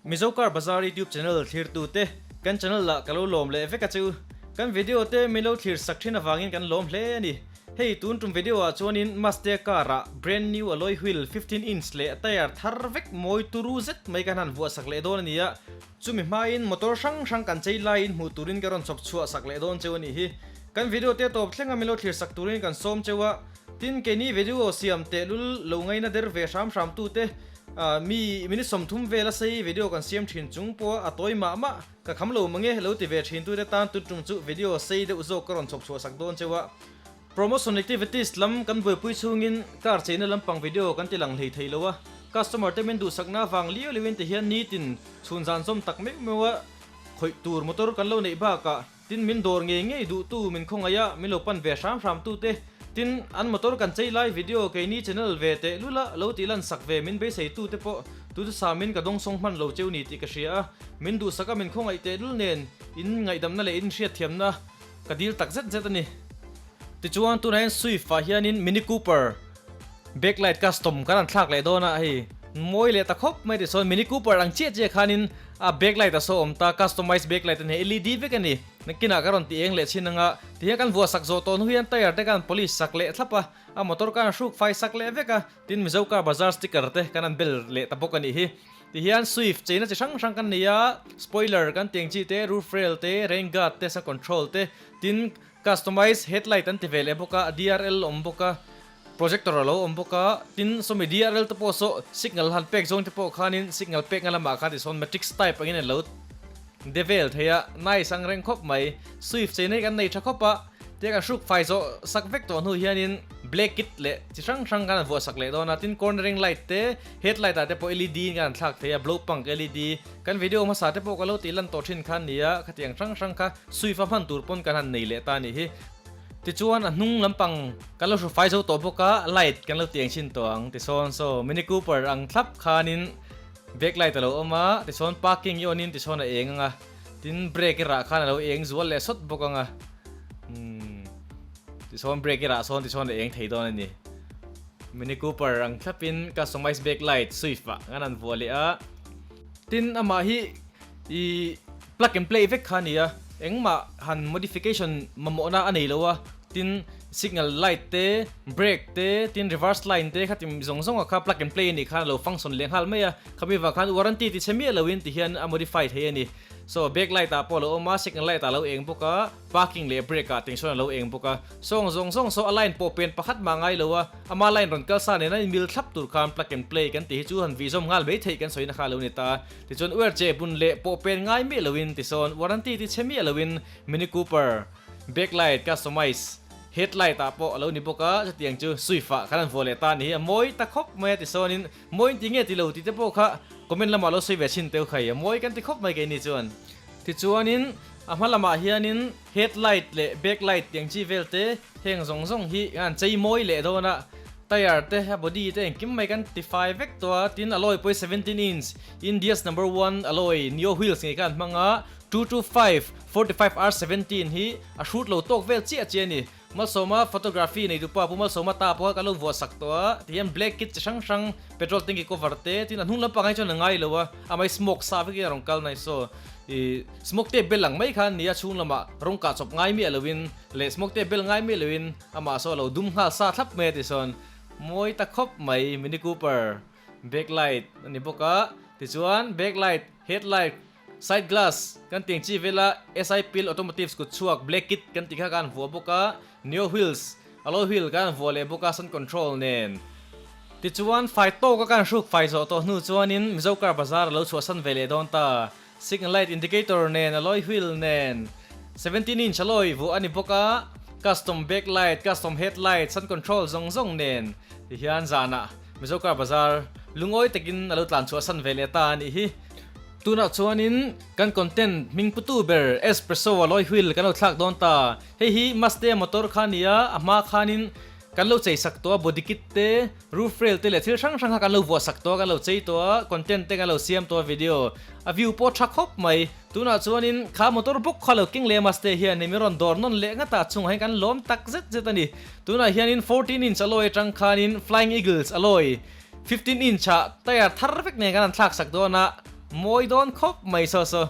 Mizo Car Bazaar YouTube channel thlirtute, kan channel ah ka lo lawm leh vek a chu. Kan video te min lo thlir sak thin avangin kan lawm hle a ni. Hei tun tum video ah chuanin Mazda car ah brand new alloy wheel 15 inch leh tyre thar vek mawi turu zet mai kan han vuah sak leh dawn a ni a. Chumi hmain motor hrang hrang kan chei laiin hmuh turin ka rawn chawp chhuah sak leh dawn cheu a nih hi. Kan video te tawp thlenga min lo thlir sak turin kan sawm cheu a. Tin, keini video siam tehlul lo ngaina der ve hram hram tute mi minute 30 vela sei video kan siam thin chung pawh a tawi mah mah ka kham lo mange lo ti ve thin tute tan tun tum chu video sei deuh zawk ka rawn chawp chhuah sak dawn cheu a. Promotion activities lam kan buaipui chhungin car cheina lampang video kan ti lang hlei thei lo a, customer te min duhsakna avang liau liauin ti hian nitin chhun zan zawm tak meuh meuh a khawih tur motor kan lo neih bakah tin min dawr ngei ngei duhtu min khawngaih a min lo pan ve hram hram tute tin an motor kan chei lai video keini channel ve teh lul a lo tih lan sak ve min beisei tute pawh tu chu samin ka dawngsawng hman lo cheu ni tih ka hria a min duhsak a min khawngaih teh lul nen in ngaihdamna leh in hriatthiamna Ka dil tak zet zet a ni. Tichuan tunah hian Swift ah hianin Mini Cooper backlight custom kan han thlak leh dawn a, hei mawi leh ta khawp mai tichuan Mini Cooper ang chiah chiah khanin a backlight a saw awm ta, customized backlight a ni, LED vek a ni. Nakinah ka rawn ti eng leh chhin anga tihian kan vuah sak zawh tawh hnu hian tyre te kan polish sak leh thlap a, a motor kan hruk fai sak leh vek a, tin Mizo Car Bazaar sticker te kan han bel leh ta bawk a nih hi. Tihian Swift cheina chi hrang hrang kan nei a, spoiler kan tih ang chi te, roof rail te, rain guard te, sun control te, tin customize headlight an ti ve leh bawk a, DRL awm bawk a, projector a lo awm bawk a, tin sawmi DRL te pawh saw signal han pek zawng te pawh khanin signal pekna lamah khan tisawn matrix type angin an lo devel thei a, nice ang reng khawp mai. Swift cheina hi kan nei tha khawp a. Tia kan hruk fai zawh sak vek tawh hnu hianin black kit leh chi hrang hrang kan han vuah sak leh dawn a, tin cornering light te, headlight ah te pawh LED in kan han thlak thei a, blow punk LED kan video hmasa te pawh ka lo tih lan tawh thin kha nia, khatiang hrang hrang kha swift a hman tur pawn kan han nei leh ta a nih hi. Tichuan a hnung lampang kan lo hru fai zo tawh bawk a, light kan lo tiang chhin tawh ang tisawn saw Mini Cooper ang thlap khanin backlight a lo awm a, tisawn parking i on in tisawn a eng ang a. Tin brake i rah khan a lo eng zual leh sawt bawk ang a. Umm tisawn brake i rah sawn tisawn a eng thei dawn a ni. Mini Cooper ang thlapin customize back light Swift ah kan han vuah leh a. Tin amah hi i plug and play vek kha a ni a, engmah han modification mamawhna a nei lo a. Tin signal light te, brake te, tin reverse line te kha ti zawng zawng ah kha plug and play a nih khan a lo function leh nghal mai a, khami vang khan warranty ti chhe miah lo in ti hian a modify thei a ni. So back light ah pawh a lo awm a, signal light ah a lo eng bawk a, parking leh brake ah teng sawn a lo eng bawk a. Sawng zawng zawng saw a line pawh pen pakhat mah ngai lo a, ama line rawn kal sa nena inmil thlap tur khan plug and play kan tih hi chu han vih zawm nghal mai theih kan sawina kha a lo ni ta a. Tichuan uar che bun leh pawh pen ngai miah lo in tisawn warranty ti chhe miah lo in Mini Cooper Backlight customize headlight ah pawh a lo ni bawk a, chutiang chu Swift ah khan an vuah leh ta a ni hi, a mawi ta khawp mai a tisawnin mawi in ti nge ti lo tih te pawh kha comment lamah lo sawi ve chhin teuh khai, a mawi kan ti khawp mai keini chuan. Tichuanin a hma lamah hianin headlight leh backlight tiang chi vel te heng zawng zawng hi an chei mawi leh dawn a, tyre te a body te engkim mai kan ti fai vek tawh a, tin alloy pawh hi 17 inch India's number one alloy neo wheels ngei kha an hmang a, 225 45 R 17 hi a hrut lo tawk vel chiah chiah a ni. Malsawma photography nei dupa Pu Malsawma ta pawh kha kan lo vuah sak tawh a, tihian black kit chi hrang hrang petrol tanky cover te tin a hnung lampang ah hi chuan a ngai lo a, amah hi smoke sa vekin a rawn kal nai so ih smoke tape bel ang mai kha an ni a chhung lamah rawng kah chawp ngai miah loin leh smoke tape bel ngai miah loin amah saw a lo dum nghal sa thlap mai a ti sawn mawi ta khawp mai Mini Cooper backlight a ni bawk a, tichuan backlight headlight Side glass kan tih ang chi vela SI Pil Automotives kut chhuak black kit kan tih kha kan vuah bawk a, Neo wheels, alloy wheel kan vuah leh bawk a sun control nen. Tichuan fai tawk a kan hruk fai zawh tawh hnu chuanin Mizo car bazar a lo chhuahsan ve leh dawn ta. Signal light indicator nen alloy wheel nen 17 inch alloy vuah a ni bawk a, custom back light, custom headlight, sun control zawng zawng nen tihian zanah Mizo car bazar lungawi takin a lo tlan chhuahsan ve leh ta a nih hi. Tunah chuanin kan content hming putu ber Espresso alloy wheel kan lo thlak dawn ta. Hei hi Mazda motor kha a ni a, a hma khanin kan lo chei sak tawh a, body kit te, roof rail te leh thil hrang hrang kha kan lo vuah sak tawh a, kan lo chei tawh a, content te kan lo siam tawh a video a view pawh tha khawp mai. Tunah chuanin kha motor bawk kha lo keng leh Mazda hian hei min rawn dawr nawn leh ngata chungah hian kan lawm tak zet zet a ni. Tunah hianin 14 inch alloy atang khanin Flying Eagles alloy 15 inch ah tyre thar vek nen kan han thlak sak dawn a. Mawi dawn khawp mai saw saw.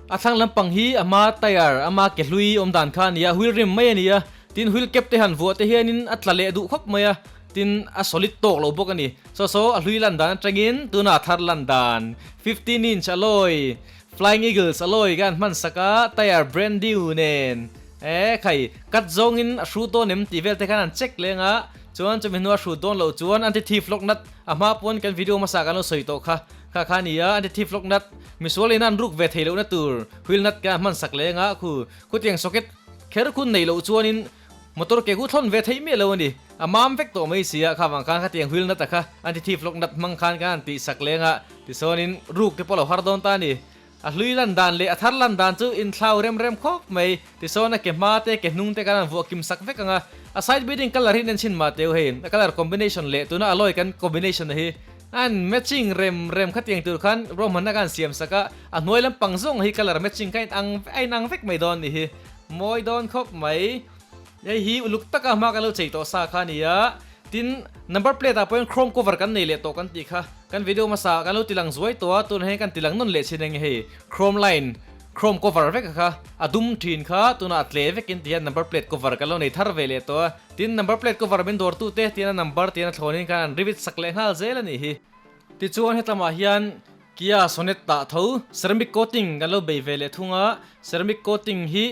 A thlang lampang hi a hma tyre a hma ke hlui awm dan kha a ni a, wheel rim mai a ni a, tin wheel cap te han vuah te hianin a tla leh duh khawp mai a, tin a solid tawk lo bawk a ni. Saw saw a hlui lan dan atangin tunah a thar lan dan 15 inch alloy Flying Eagles alloy ka han hman sak a, tyre brand new nen e khai cut zawngin a hru dawn em tih vel te khan an check leng a, chuan chumi hnua hru dawn loh chuan anti thief lock nut a hma pawn kan video hmasa kan lo sawi tawh kha. Kha kha nia, anti thief lock nut, misual in an ruk ve thei lohna tur wheel nut ka hman sak leng a, khu khutiang socket kher khun nei loh chuanin motor ke khu thlawn ve theih miah lo a ni. A mam vek tawh mai si a, kha vang khan khatiang wheel nut a kha anti thief lock nut hmang khan ka han tih sak leng a, tichuanin ruk te pawh lo har dawn ta a ni. A hlui lan dan leh a thar lan dan chu inthlau rem rem khawp mai. Tisawn a ke hma te, ke hnung te kan han vuah kim sak vek ang a. A side beading colour hi an enchhin mah teu hei. A colour combination leh tuna alloy kan combination a hi an matching rem rem khatiang tur khan ruahmanna ka han siam sak a. A hnuai lampang zawng hi colour matching kha a inang vek mai dawn nih hi. Mawi dawn khawp mai. Hei hi uluk taka hma kan lo chei tawh sa kha a ni a, tin number plate ah pawhin chrome cover kan nei leh tawh kan tih kha kan video hmasa ah kan lo tilang zuai tawh a, tunah hian kan tilang nawn leh chin eng hei chrome line chrome cover vek a kha a dum thin kha tunah a tle vekin ti hian number plate cover kan lo nei thar ve leh tawh a, tin number plate cover min dawr tu te tian a number tian a thlawn in khan an rivet sak leh nghal zel a nih hi. Tichuan hetlamah hian Kia Sonet tah tho ceramic coating kan lo bei ve leh thung a, ceramic coating hi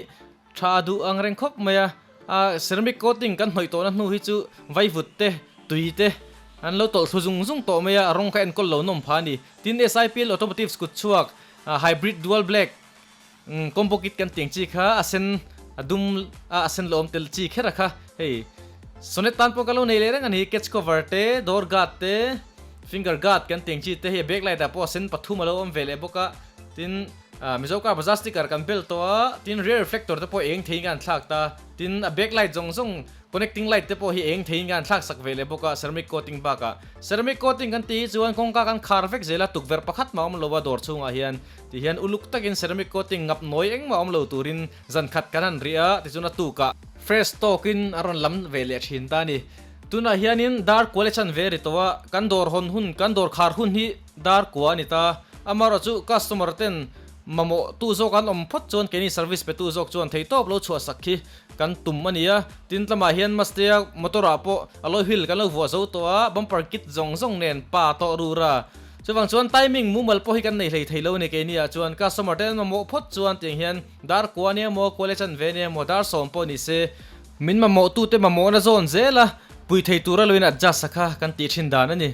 Tha a duh ang reng khawp mai a, a ceramic coating kan hnawih tawhna hnu hi chu vaivut te, tui te an lo tawlh thlu zung zung tawh mai a, a rawng kha enkawl lo nawm pha a ni. Tin, SIPL Automotives kut chhuak hybrid dual black combo kit kan tih ang chi kha a sen a dum a a sen lo awm tel chi kher a kha hei Sonet tan pawh ka lo nei leh reng a ni, catch cover te, door guard te, finger guard kan tih ang chi te hei a back light ah pawh a sen pathum a lo awm ve leh bawk a, tin, Mizo car bazar sticker kan bel tawh a, tin rear reflector te pawh eng theiin kan thlak ta, tin a back light zawng zawng connecting light te pawh hi eng theiin kan thlak sak ve leh bawk a, ceramic coating bakah. Ceramic coating kan tih hi chuan kawngka kan khar vek zel a, tukverh pakhat mah awm lo a dawr chhungah hian ti hian uluk takin ceramic coating ngap nawi engmah awm lo turin zan khat kan han rih a, tichuan a tukah fresh tawkin a rawn lam ve leh thin ta a ni. Tunah hianin dar kual e chan ve ri tawh a, kan dawr hawn hun, kan dawr khar hun hi Dar kua a ni ta. Amaherawh chu customer ten mamawh tu zawk an awm phawt chuan keini service pe tu zawk chuan theihtawp lo chhuah sak hi kan tum a ni a. Tin lamah hian Mastea motor ah pawh alloy wheel kan lo vuah zo tawh a, bumper kit zawng zawng nen pa tawh rur a. Chuvang chuan timing mumal pawh hi kan nei hlei thei lo a ni keini ah chuan customer ten an mamawh phawt chuan tiang hian dar kua nia maw, kua leh chanve nia maw, dar sawm pawh ni se min mamawh tute mamawhna zawn zel a pui thei tura lo in adjust a kha kan tih thin dan a ni.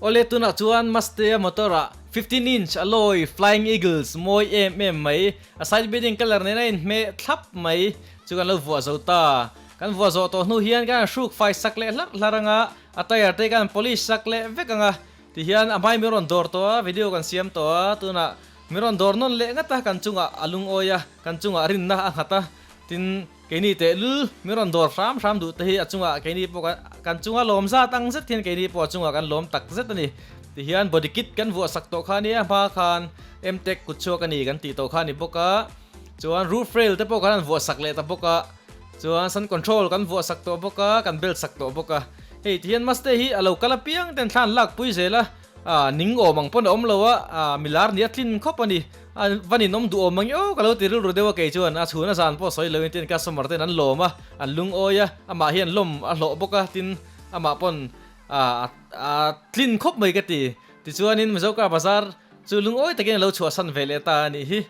Awle tunah chuan Mastea motor ah 15 inch alloy Flying Eagles mawi em em mai, a side beading colour nen a inhmeh thlap mai chu kan lo vuah zo ta. Kan vuah zawh tawh hnu hian kan han hruk fai sak leh hlarh hlarh anga, a tyre te kan polish sak leh vek anga, tihian a hmai min rawn dawr tawh a, video kan siam tawh a, tunah min rawn dawr nawn leh ngat a, kan chungah a lungawi a, kan chungah rinna a nghat a, tin Keini tehlul min rawn dawr hram hram duh te hi a chungah keini pawh kan kan chunga lawm zat ang zet hian keini pawh a chungah kan lawm tak zet a ni. Tihian body kit kan vuah sak tawh kha a nia hma khan Mtech kut chhuak a ni kan tih tawh kha a ni bawk a. Chuan roof rail te pawh kan han vuah sak leh ta bawk a. Chuan sun control kan vuah sak tawh bawk a, kan belt sak tawh bawk a. Hei tihian Maste hi a lo kal apiang ten thla an lak pui zel a. A ning awm ang pawn a awm lo a, a milar nia tlin khawp a ni. A va ninawm duh awm ang io ka lo ti rilru deuh a kei chuan a chhun a zan pawh sawi loin tin customer ten an lawm a, an lungawi a, amah hian lawm a hlawh bawk a tin amah pawn a a tlin khawp mai ka ti. Tichuanin Mizo car bazar chu lungawi takin a lo chhuahsan ve leh ta a nih hi.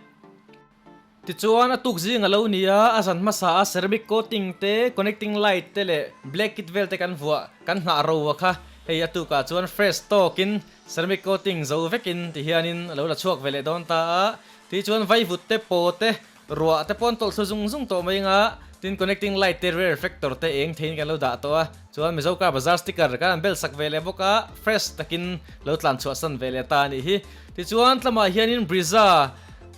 Tichuan a tuk zing a lo ni a, a zan hmasa a ceramic coating te, connecting light te leh black kit vel te kan vuah kan nghah ro a kha. Hei a tukah chuan fresh tawkin ceramic coating zo vekin ti hianin a lo la chhuak ve leh dawn ta a. Tichuan vaivut te, paw te, ruah te pawh an tawlh thlu zung zung tawh mai anga tin connecting light te, rear reflector te eng theiin kan lo dah tawh a. Chuan Mizo car bazar sticker kan han bel sak ve leh bawk a, fresh takin lo tlan chhuah san ve leh ta a nih hi. Tichuan tlamah hianin Brezza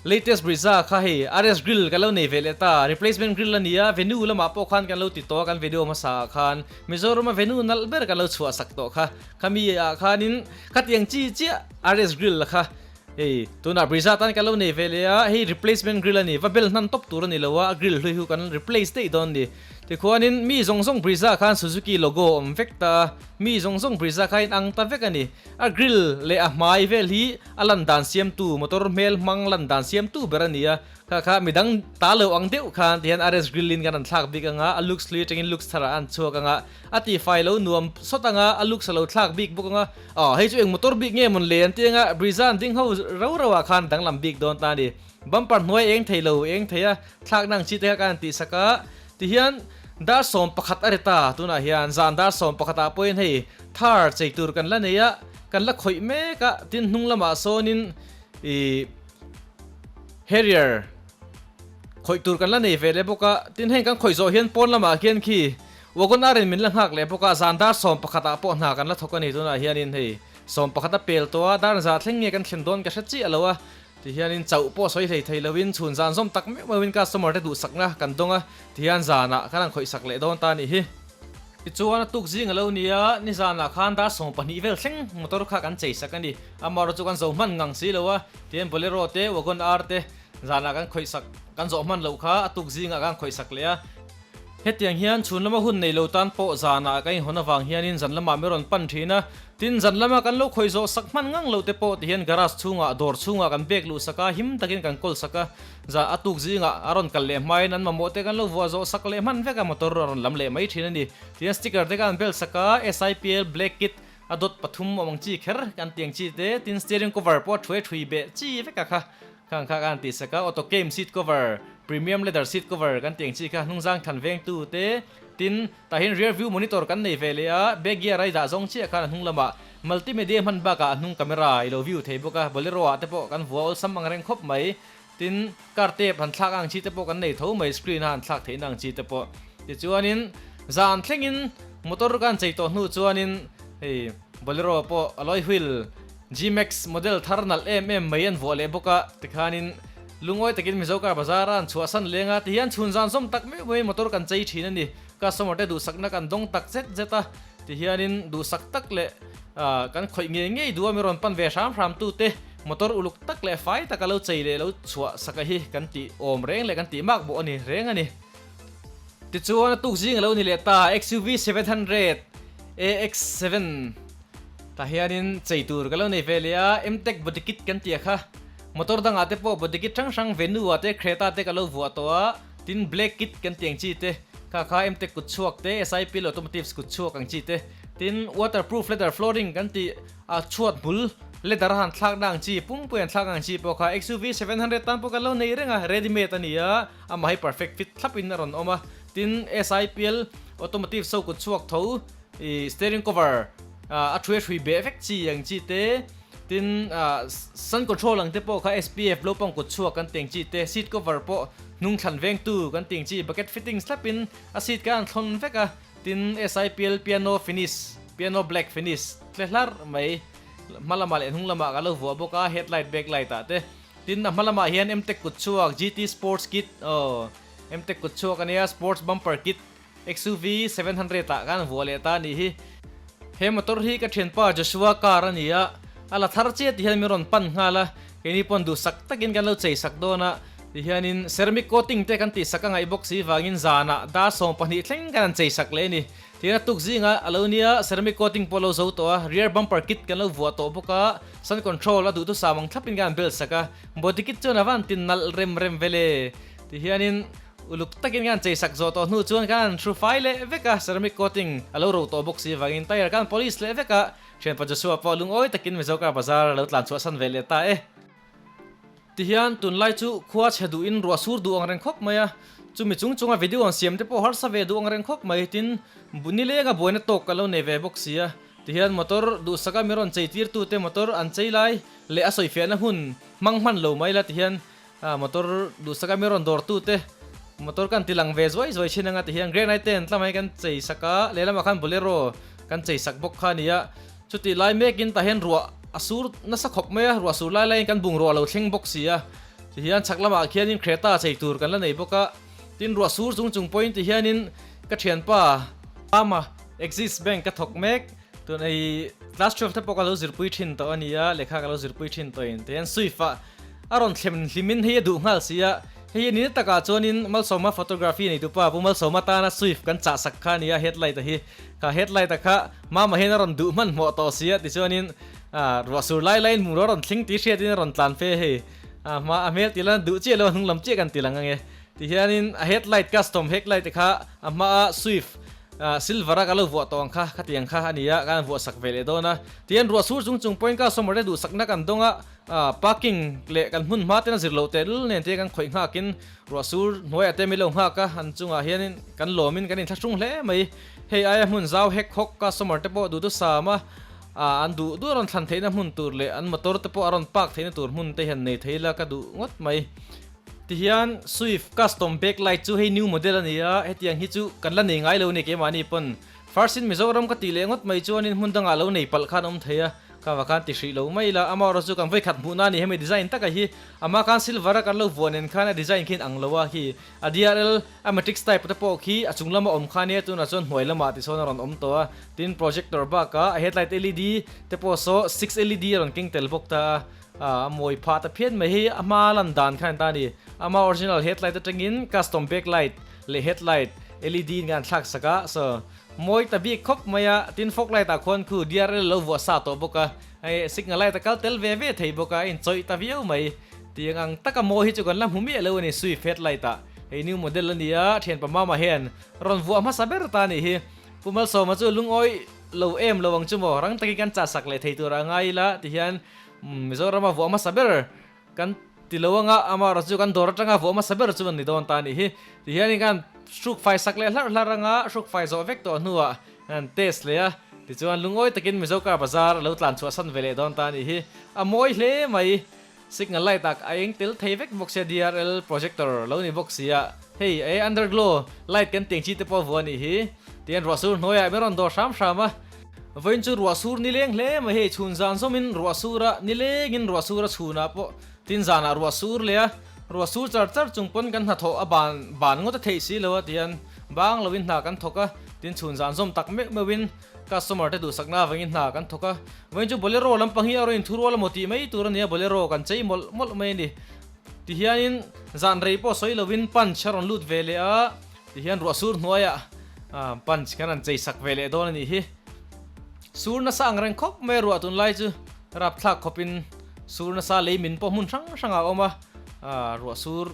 Latest Brezza kha hei RS grill kan lo nei ve leh ta, replacement grill a ni a, venue lamah pawh khan kan lo ti tawh a kan video hmasa ah khan Mizoram a venue nalh ber kan lo chhuah sak tawh kha, khami ah khanin khatiang chi chiah RS grill kha hei tunah Brezza tan kan lo nei ve leh a, hei replacement grill a ni, va bel hnan tawp tur a ni lo a, a grill hlui hu kan replace daih dawn a ni. Tikhuanin mi zawng zawng Brezza khan Suzuki logo awm vek ta a, mi zawng zawng Brezza kha inang ta vek a ni. A grill leh a hmai vel hi a lan dan siamtu, motor hmel hmang lan dan siamtu ber a ni a. Kha kha midang ta lo ang deuh khan tihian RS grill in kan an thlak bik anga, a looks hlui atangin looks thar ah an chhuak anga, a tihfai lo nuam sawt anga, a looks a lo thlak bik bawk anga, aw hei chu eng motor bik nge mawn le an ti anga, Brezza an ding ho rau rau ah khan danglam bik dawn ta a ni. Bumper hnuai eng thei lo eng thei a, thlak nang chi te kha kan tih sak a, tihian dar 11 a ri ta tunah hian zan dar 11 ah pawhin hei thar chei tur kan la nei a, kan la khawih mek a, tin hnung lamah sawnin ih Harrier khawih tur kan la nei ve leh bawk a, tin heng kan khawih zawh hian pawn lamah khian khi Wagon R in min la nghak leh bawk a, zan dar 11 ah pawh hna kan la thawk a ni tunah hianin hei 11 a pel tawh a, dar za thleng nge kan thlen dawn ka hre chiah lo a. Tihianin chauh pawh sawi hlei thei loin chhun zan zawm tak meuh meuhin customer te duhsakna kan dawng a, tihian zanah kan han khawihsak leh dawn ta a nih hi. Tichuan a tuk zing a lo ni a, nizanah khan dar 12 vel thleng motor kha kan chei sak a ni. Amaherawhchu chu kan zo hman ngang si lo a, tihian Bolero te, Wagon R te zanah kan khawihsak kan zawh hman loh kha a tuk zingah kan khawihsak leh a. Hetiang hian chhun lama hun nei lo tan pawh zanah kan inhawn avang hianin zan lamah mi rawn pan thin a, tin zan lama kan lo khawih zawh sak hman ngang loh te pawh tihian garage chhungah dawr chhungah kan bek luh sak a, him takin kan kawl sak a, zan a tuk zingah a rawn kal leh hmain an mamawh te kan lo vuah zawh sak leh hman vek a, motor a rawn lam leh mai thin a ni. Tihian sticker te kan bel sak a, SIPL black kit a dawt pathum awm ang chi kher kan tiang chi te, tin steering cover pawh a thuai thui beh chi vek a kha. Khang kha kan tih sak a, auto came seat cover, premium leather seat cover kan tih ang chi kha hnungzang thlan vengtu te, tin tah hian rear view monitor kan nei ve leh a, back gear a i dah zawng chiah khan a hnung lamah multimedia hman bakah a hnung camera i lo view thei bawk a, bolero ah te pawh kan vua awlsam ang reng khawp mai, tin car tape han thlak ang chi te pawh kan nei tho mai screen a han thlak theihna ang chi te pawh. Tichuanin zan thlengin motor kan chei tawh hnu chuanin hei bolero pawh alloy wheel Gmax model thar nalh em em mai an vuah leh bawk a, tikhanin lungawi takin Mizo car bazar a an chhuahsan leng a, tihian chhun zan zawm tak meuh meuhin motor kan chei thin a ni. Customer te duhsakna kan dawng tak zet zet a, tihianin duhsak tak leh kan khawih ngei ngei duh a mi rawn pan ve hram hram tu te motor uluk tak leh fai taka lo chei leh lo chhuah sak a hi kan tih awm reng leh kan tih mak bawh a ni reng a ni. Tichuan a tuk zing a lo ni leh ta, XUV 700 AX7. Tah hianin chei tur ka lo nei ve leh a, Mtech body kit kan tih a kha. Motor dangah te pawh body kit hrang hrang Venue ah te Creta te ka lo vuah tawh a, tin black kit kan tih ang chi te, kha kha Mtech kut chhuak te, SIPL Automotives kut chhuak ang chi te, tin waterproof leather flooring kan tih a chhuat bul leather a han thlak na ang chi, pumpui an thlak ang chi pawh kha XUV 700 tan pawh kan lo nei reng a, ready made a ni a, amah hi perfect fit thlap in a rawn awm a, tin SIPL Automotives ho kut chhuak tho. I steering cover a thui a hrui beh vek chi ang chi te, tin sun control ang te pawh kha SPF lo pang kut chhuak kan teng chi te, seat cover pawh hnung thlan vengtu kan teng chi bucket fittings thlap in a seat kha an thlawn vek a, tin SIPL piano finish, piano black finish tle hlar mai hma lamah leh hnung lamah ka lo vuah bawk a headlight back light ah te, tin a hma lamah hian Mtech kut chhuak GT sports kit aw Mtech kut chhuak ania sports bumper kit. XUV 700 ah khan vuah leh ta a nih hi. He motor hi ka thianpa Joshua car a ni a, a la thar chiah ti hian min rawn pan nghal a, keini pawn duhsak takin kan lo chei sak dawn a, tihianin ceramic coating te kan tih sak a ngaih bawk si vangin zanah dar 12 thleng kan han chei sak leh a ni. Tihian a tuk zingah a lo nia ceramic coating pawh a lo zo tawh a, rear bumper kit kan lo vuah tawh bawk a, sun control a duhthusam ang thlapin kan han bel sak a, body kit chuan a van tin nalh rem rem vel e. Tihianin uluk takin kan chei sak zawh tawh hnu chuan kan hru fai leh vek a, ceramic coating a lo ro tawh bawk si avangin tyre kan polish leh vek a, thianpa Joshua pawh lungawi takin Mizo car bazar a lo tlan chhuah san ve leh ta e. Tihian tunlai chu khua chhe duhin ruah sur duh ang reng khawp mai a, chumi chung chunga video an siam te pawh harsa ve duh ang reng khawp mai, tin nilenga buaina tawk ka lo nei ve bawk si a, tihian motor duhsaka mi rawn chei tirtute motor an chei lai leh a sawifiahna hun hmang hman lo mai la tihian A motor duhsaka mi rawn dawr tute motor kan ti lang ve zuai zuai thin anga ti hian granite te an tla mai kan chei sak a lehlamah khan bolero kan chei sak bawk kha a ni a chutih lai mekin tah hian ruah a sur nasa khawp mai a ruah sur lai laiin kan bungrua a lo thleng bawk si a ti hian chhak lamah khianin Creta chei tur kan la nei bawk a tin ruah sur chung chung pawhin ti hianin ka thianpa Ama Axis Bank ka thawk mek tun ei class 12 te pawh ka lo zirpui thin tawh a ni a lehkha ka lo zirpui thin tawhin ti hian Swift ah A rawn thlem hlimin hei a duh nghal si a, Hei hi ni takah chuanin Malsawma photography neitupa Pu Malsawma tana Swift kan chah sak kha a nia headlight a hi. Kha headlight a kha Mama hian a rawn duh hmanhmawh tawh si a tichuanin ruah sur lai laiin bungrua a rawn thleng tih hriatin a rawn tlan fe hei. A hma a hmel tih lan duh chiah lo a hnung lam chiah kan ti lang ange. Tihianin a headlight custom headlight te kha a hmaa Swift silver a ka lo vuah tawh ang kha khatiang kha a ni a kan vuah sak ve leh dawn a. Tihian ruah sur chung chung pawhin customer te duhsakna kan dawng a. Parking leh kan hmun hma ten a zir loh tehlul nen te kan khawih nghakin ruah sur hnuaiah te min lo nghak a, an chungah hianin kan lawmin kan inthlahrung hle mai. Hei aia hmun zau hek hawk customer te pawh duhtu sam a, an duh duh a rawn thlan theihna hmun tur leh an motor te pawh a rawn park theihna tur hmun te hian nei thei la ka duh ngawt mai. Tihian Swift custom backlight chu hei new model a ni a, hetiang hi chu kan la nei ngai lo ni keimahni pawn. First in Mizoram ka tih leh ngawt mai chuanin hmun dangah lo nei palh khan awm thei a. Kha va khan ti hrih lo mai ila, amaherawh chu kan vawikhat hmuhna a ni hemi design taka hi amah khan silver a kan lo vuah nen khan a design khi in ang lo a khi a DRL a matrix type te pawh khi a chung lama awm kha nia tunah chuan hnuai lamah tisawn a rawn awm tawh a tin projector bakah a headlight LED te pawh saw 6 LED a rawn keng tel bawk ta a a mawi phah ta phian mai hei a hma lan dan khan ta a ni ama original headlight atangin custom backlight leh headlight LED in kan thlak sak a so Mawi ta bik khawp mai a, tin fog light ah khuan khu DRL lo vuah sa tawh bawk a, hei signal light a kal tel ve ve thei bawk a, a inchawih ta viau mai. Tiang ang taka mawi hi chu kan la hmu miah lo a ni Swift headlight ah, hei new model a ni a, thianpa mama hian rawn vuah hmasa ber ta a nih hi. Pu Malsawma chu lungawi lo em lo ang chu maw, rang takin kan chah sak leh thei tur a ngai ila tihian Mizorama vuah hmasa ber Kan ti lo anga amaherawh chu kan dawr atanga vuah hmasa ber chu an ni dawn ta a nih hi. Tihianin kan hruk fai sak leh hlarh hlarh anga hruk fai zawh vek tawh hnuah kan test leh a, tichuan lungawi takin Mizo car bazar a lo tlan chhuah san ve leh dawn ta a nih hi. A mawi hle mai, signal light ah a eng tel thei vek bawk sia DRL projector lo ni bawk sia, hei e underglow light kan tiang chi te pawh a vuah a nih hi. Tihian ruah sur hnuaiah min rawn dawr hram hram a. Vawiin chu ruah sur nileng hle mai hei chhun zan zawmin ruah sur a nilengin ruah sur a chhunah pawh tin zanah ruah sur leh a ruah sur char char chung pawn kan hnathawh a ban ban ngawt a theih si lo a tihian bang loin hna kan thawk a tin chhun zan zawm tak meuh meuhin customer te duhsakna avangin hna kan thawk a vawiin chu bolero lampang hi a rawn inthurual emaw tih mai tur a nia bolero kan chei mawlh mawlh mai a ni tihianin zan rei pawh sawi loin punch a rawn lut ve leh a. Tihian ruah sur hnuaiah punch kan han chei sak ve leh dawn a nih hi. Sur nasa ang reng khawp mai a ruah tunlai chu rapthlak khawpin sur nasa lei min pawh hmun hrang hrangah a awm a, ruah sur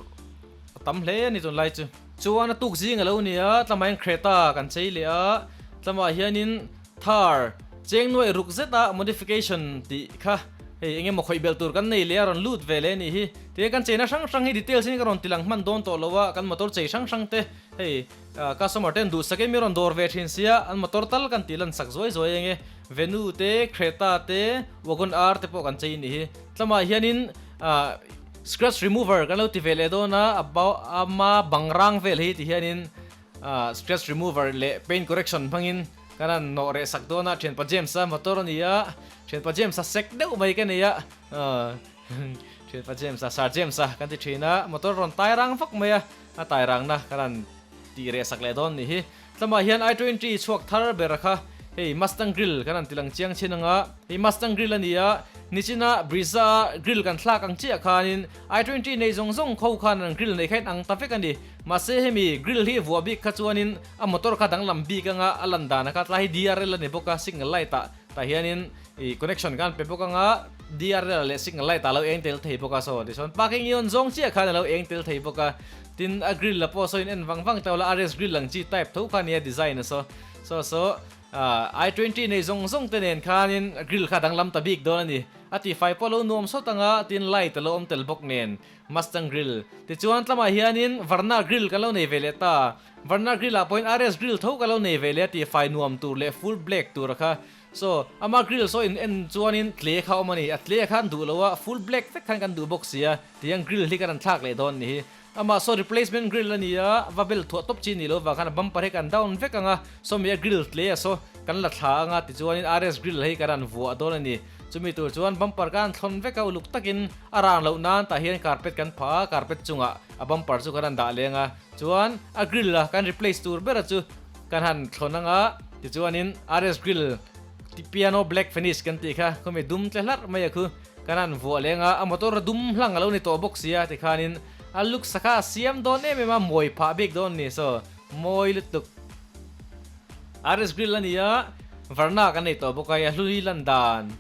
a tam hle a ni tunlai chu. Chuan a tuk zing a lo ni a, tlamah hian Creta kan chei leh a, tlamah hianin Thar cheng nuaih ruk zeta modification tih kha hei eng emaw khawih belh tur kan nei leh a rawn lut ve leh a nih hi. Tihian kan cheina hrang hrang hi details in ka rawn tilang hman dawn tawh lo a, kan motor chei hrang hrang te hei customer ten duhsakin min rawn dawr ve thin sia, an motor tal kan tih lan sak zuai zuai eng e, Venue te, Creta te, Wagon R te pawh kan chei a nih hi. Tlamah hianin scratch remover kan lo ti ve leh dawn a, a ama bang rang vel hi tihianin scratch remover leh paint correction hmangin kan han nawh reh sak dawn a, thianpa James-a motor a ni a, thianpa James-a sek deuh mai ka nei a. Thianpa James-a, Sir James-a kan ti thin a, motor rawn tai rang vak mai a, a tai rangna kan han tih reh sak leh dawn nih hi. Tlamah hian i twenty chhuak thar ber kha hei Mustang grill kan han ti lang chiang chin anga, hei Mustang grill a ni a, nichina Brezza grill kan thlak ang chiah khanin i twenty nei zawng zawng kho khan an grill nei kha in ang ta vek a ni. Mahse hemi grill hi vuah bik kha chuanin a motor kha danglam bik anga a lan dan kha tlai hi DRL a ni bawk a, signal light ah tah hianin Ih connection khan pe bawk anga DRL leh signal light ah lo eng tel thei bawk a saw tichuan parking i on zawng chiah khan a lo eng tel thei bawk a tin a grill ah pawh saw in en vang vang tawh la RS grill ang chi type tho kha nia design a saw saw saw ah i twenty nei zawng zawng te nen khanin a grill kha danglam ta bik dawn a ni a tifai pawh lo nuam sawt anga tin light a lo awm tel bawk nen Mustang grill tichuan tlamah hianin Varna grill kan lo nei ve leh ta Varna grill ah pawhin RS grill tho kan lo nei ve leh a tifai nuam tur leh full black tur kha Saw, ama grill saw in en chuanin tle kha awm a ni, a tle khan duh lo a, full black vek khan kan duh bawk si a, tiang grill hi kan han thlak leh dawn ni hi. Amah saw replacement grill a ni a, va bel thuah tawp chi ni lo vang khan a bumper hi kan down vek ang a, sawmi a grill tle a saw kan la thla ang a, tichuanin RS grill hi kan han vuah dawn a ni. Chumi tur chuan bumper kan han thlawn vek a, uluk takin a rang loh nan tah hian carpet kan phah a, carpet chungah a bumper chu kan han dah leng a, chuan a grill a kan replace tur ber a chu Kan han thlawn anga tichuanin RS Grill piano black finish kan tih kha khawmi dum tle hlarh mai a khu kan han vuah leng a, a motor a dum hlang a lo ni tawh bawk sia tikhanin A looks a kha a siam dawn em em a, mawi phah bik dawn ni saw mawi lutuk. RS grill a ni a, varna kan nei tawh bawk a, hei a hlui lan dan,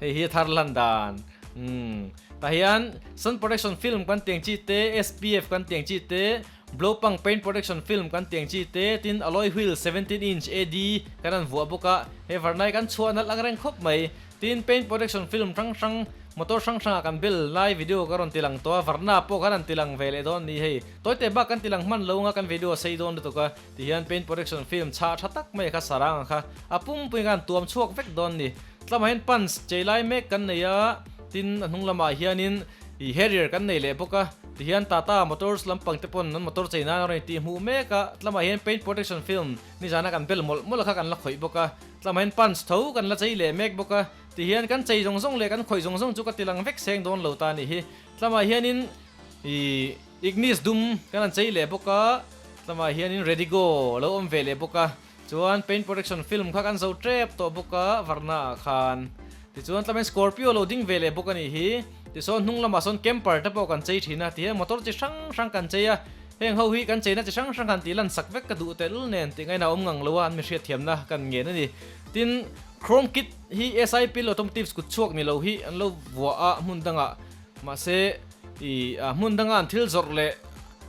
hei hi a thar lan dan, umm tah hian sun protection film kan tiang chi te, SPF kan tiang chi te, blow pang paint protection film kan tiang chi te, tin alloy wheel 17 inch AD kan han vuah bawk a, he varna hi kan chhuah nalh ang reng khawp mai. Tin paint protection film hrang hrang motor hrang hrangah kan bel lai video ka rawn tilang tawh a, varna pawh kan han tilang ve leh dawn ni hei. Tawite bak kan tilang hman lo anga kan video a sei dawn lutuk a, tihian paint protection film chhah tha tak mai kha sarang ang kha a pumpui khan tuam chhuak vek dawn ni. Tlamah hian punch chei lai mek kan nei a, tin a hnung lamah hianin ih harrier kan nei leh bawk a, tihian Tata Motors lampang te pawn an motor chei nan a rawn intih hmuh mek a, tlamah hian paint protection film nizana kan bel mawlh mawlh kha kan la khawih bawk a. Tlamain punch tho kan la chei leh mek bawk a, tihian kan chei zawng zawng leh kan khawih zawng zawng chu ka tilang vek seng dawn lo ta a nih hi. Tlamah hianin ih Ignis dum kan han chei leh bawk a, tlamah hianin Redigo a lo awm ve leh bawk a, chuan paint protection film kha kan zo tep tawh bawk a varna ah khan. Tichuan tlamain Scorpio lo ding ve leh bawk a nih hi. Tisawn hnung lamah sawn camper te pawh kan chei thin a, tihian motor chi hrang hrang kan chei a. Heng ho hi kan cheina chi hrang hrang han tih lan sak vek ka duh telul nen tih ngaina awm ngang lo a, an mi hriatthiamna kan ngen a ni. Tin, Chrome kit hi SIP leh Automotives kut chhuak ni lo hi an lo vuah a hmun dangah, mahse ih hmun danga an thil zawrh leh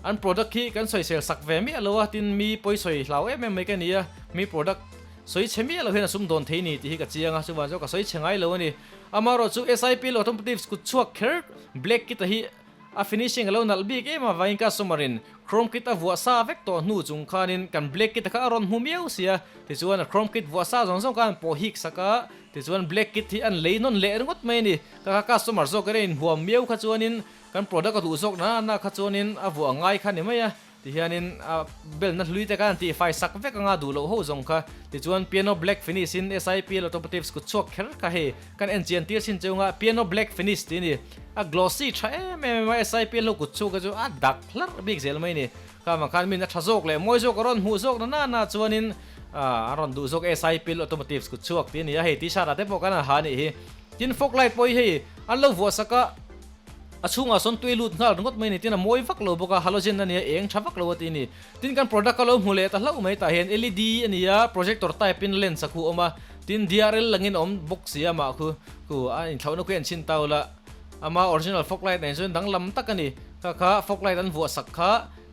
an product hi kan sawisel sak ve miah lo a, tin mi pawi sawi hlau em em mai ka ni a, mi product sawi chhe miah lo hian a sum dawn thei ni tih hi ka chiang a, chuvang chuan ka sawi chhe ngai lo a ni. Amaherawhchu SIP leh Automotives kut chhuak kher black kit a hi A finishing a lo nalh bik em avangin customer in chrome kit a vuah sa vek tawh hnu chung khanin kan black kit a kha a rawn hmu miau sia. Tichuan a chrome kit vuah sa zawng zawng khan an pawh hik sak a, tichuan black kit hi an lei nawn leh ringawt mai a ni. Ka kha customer zawk erawh inhuam miau kha chuanin kan product a duh zawk na na kha chuanin a vuah ngai kha ni mai a. Tihianin a belna hlui te khan an tihfai sak vek anga duh loh ho zawng kha. Tichuan piano black finish in SIPL Automotives kut chhuak kher kha hei kan en chian tir chin cheu nga piano black finish tih a ni. A glossy tha em em a SIPL ho kut chhuak kha chu a dak hlarh bik zel mai a ni. Kha vang khan min a tha zawk leh mawi zawk a rawn hmuh zawk na na na chuanin a rawn duh zawk SIPL Automotives kut chhuak tih a ni a hei t-shirt ah te pawh kan han ha a nih hi. Tin fog light pawh hi hei an lo vuah sak a. A chhungah sawn tui lut nghal ringawt mai a ni tin a mawi vak lo bawk a, halogen a nia eng tha vak lo a ti a ni. Tin kan product a lo hmu leh ta hlauh mai tah hian led a ni a, projector type in lens a khu awm a, tin DRL langin a awm bawk si a mah khu khu a inthlauhna khu en chhin tau la ama original fog light nen chuan danglam tak a ni. Kha kha fog light an vuah sak kha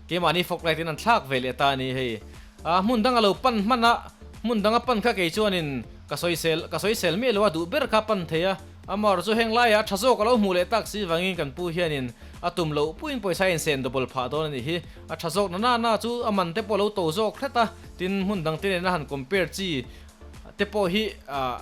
keimahni fog light in an thlak ve leh ta a ni hei. A hmun dang a lo pan hman a, hmun dang a pan kha kei chuanin ka sawisel ka sawisel miah lo a duh ber kha a pan thei a. Amar chu heng laiah tha zawk a lo hmuh leh tak si vangin kan pu hianin a tum loh puiin pawisa a insen double phah dawn a nih hi. A tha zawk na na na chu a man te pawh a lo to zawk hret a, tin hmun dang te nena han compare chi te pawh hi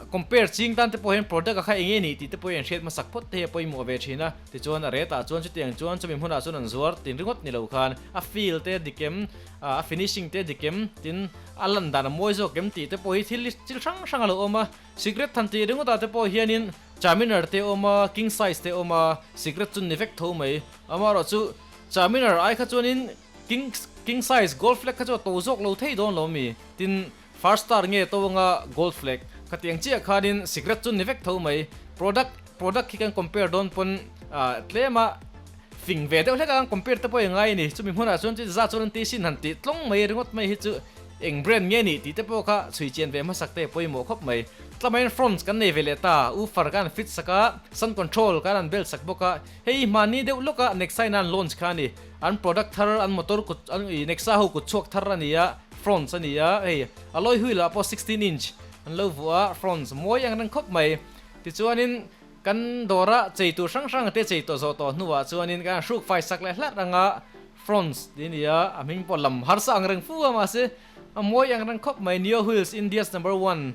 compare ching tan te pawh hian product a kha eng nge nih tih te pawh hi an hriat hmasak phawt te hi a pawimawh ve thin a. Tichuan a rate ah chuan chutiang chuan chumi hmunah chuan an zuar tin ringawt ni lo khan a feel te dik em, a finishing te dik em, tin a lan dan a mawi zawk em tih te pawh hi thil thil hrang hrang a lo awm a. Cigarette than tih ringawtah te pawh hianin Charminar te awm a, king size te awm a, cigarette chu ni vek tho mai. Amaherawh chu Charminar ai kha chuanin king king size gold flake kha chu a to zawk lo thei dawn lo mi. Tin, first star nge to anga gold flake khatiang chiah khanin cigarette chu ni vek tho mai. Product product khi kan compare dawn pawn tlem a fing ve deuh hlek a kan compare te pawh i ngai a ni. Chumi hmunah chuan chu zat chuan an tih sin han tih tlawng mai ringawt mai hi chu Eng brand nge nih tih te pawh kha chhui chian ve hmasak te pawimawh khawp mai. Tlamain fronts kan nei ve leh ta, woofer kan han fit sak a, sun control kan han belt sak bawk a, hei hmani deuh lawk a Nexa in a han launch kha a ni. An product thar, an motor kut, an ih Nexa ho kut chhuak thar a ni a, fronts a ni a, hei alloy wheel ah pawh 16 inch an lo vuah a, fronts mawi ang reng khawp mai. Tichuanin kan dawra chei tur hrang hrang te chei tawh zawh tawh hnuah chuanin kan han hruk fai sak leh hlarh ang a, Fronts tih a ni a, a hming pawh lam harsa ang reng fu a mahse a mawi ang reng khawp mai. Neo Wheels India's number one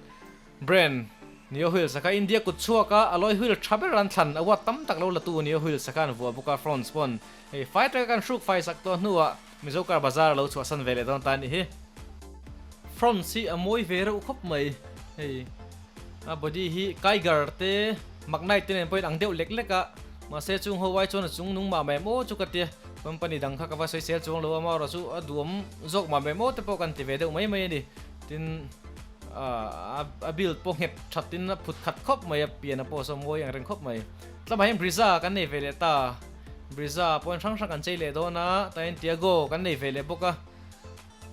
brand Neo Wheels a kha India kut chhuak a, alloy wheel tha ber an thlan award tam tak lo la tu Neo Wheels a kha an vuah bawk a, Fronts pawn hei fai taka kan hruk fai sak tawh hnuah Mizo car bazar a lo chhuahsan ve leh dawn ta a nih hi. Fronts hi a mawi ve reuh khawp mai hei a body hi Kiger te Magnite te nen pawhin ang deuh lek lek a. Mahse chung ho ai chuan a chung nung mah mai maw chu ka tia, company dang kha ka va sawisel chuang lo a, amaherawh chu a duhawm zawk mah mai maw te pawh kan ti ve deuh mai mai a ni. Tin, a build pawh nghet that in a phut khat khawp mai a, pian a pawh saw mawi ang reng khawp mai. Tlamah hian Brezza kan nei ve leh ta, Brezza ah pawh hrang hrang kan chei leh dawn a, tain Tiago kan nei ve leh bawk a.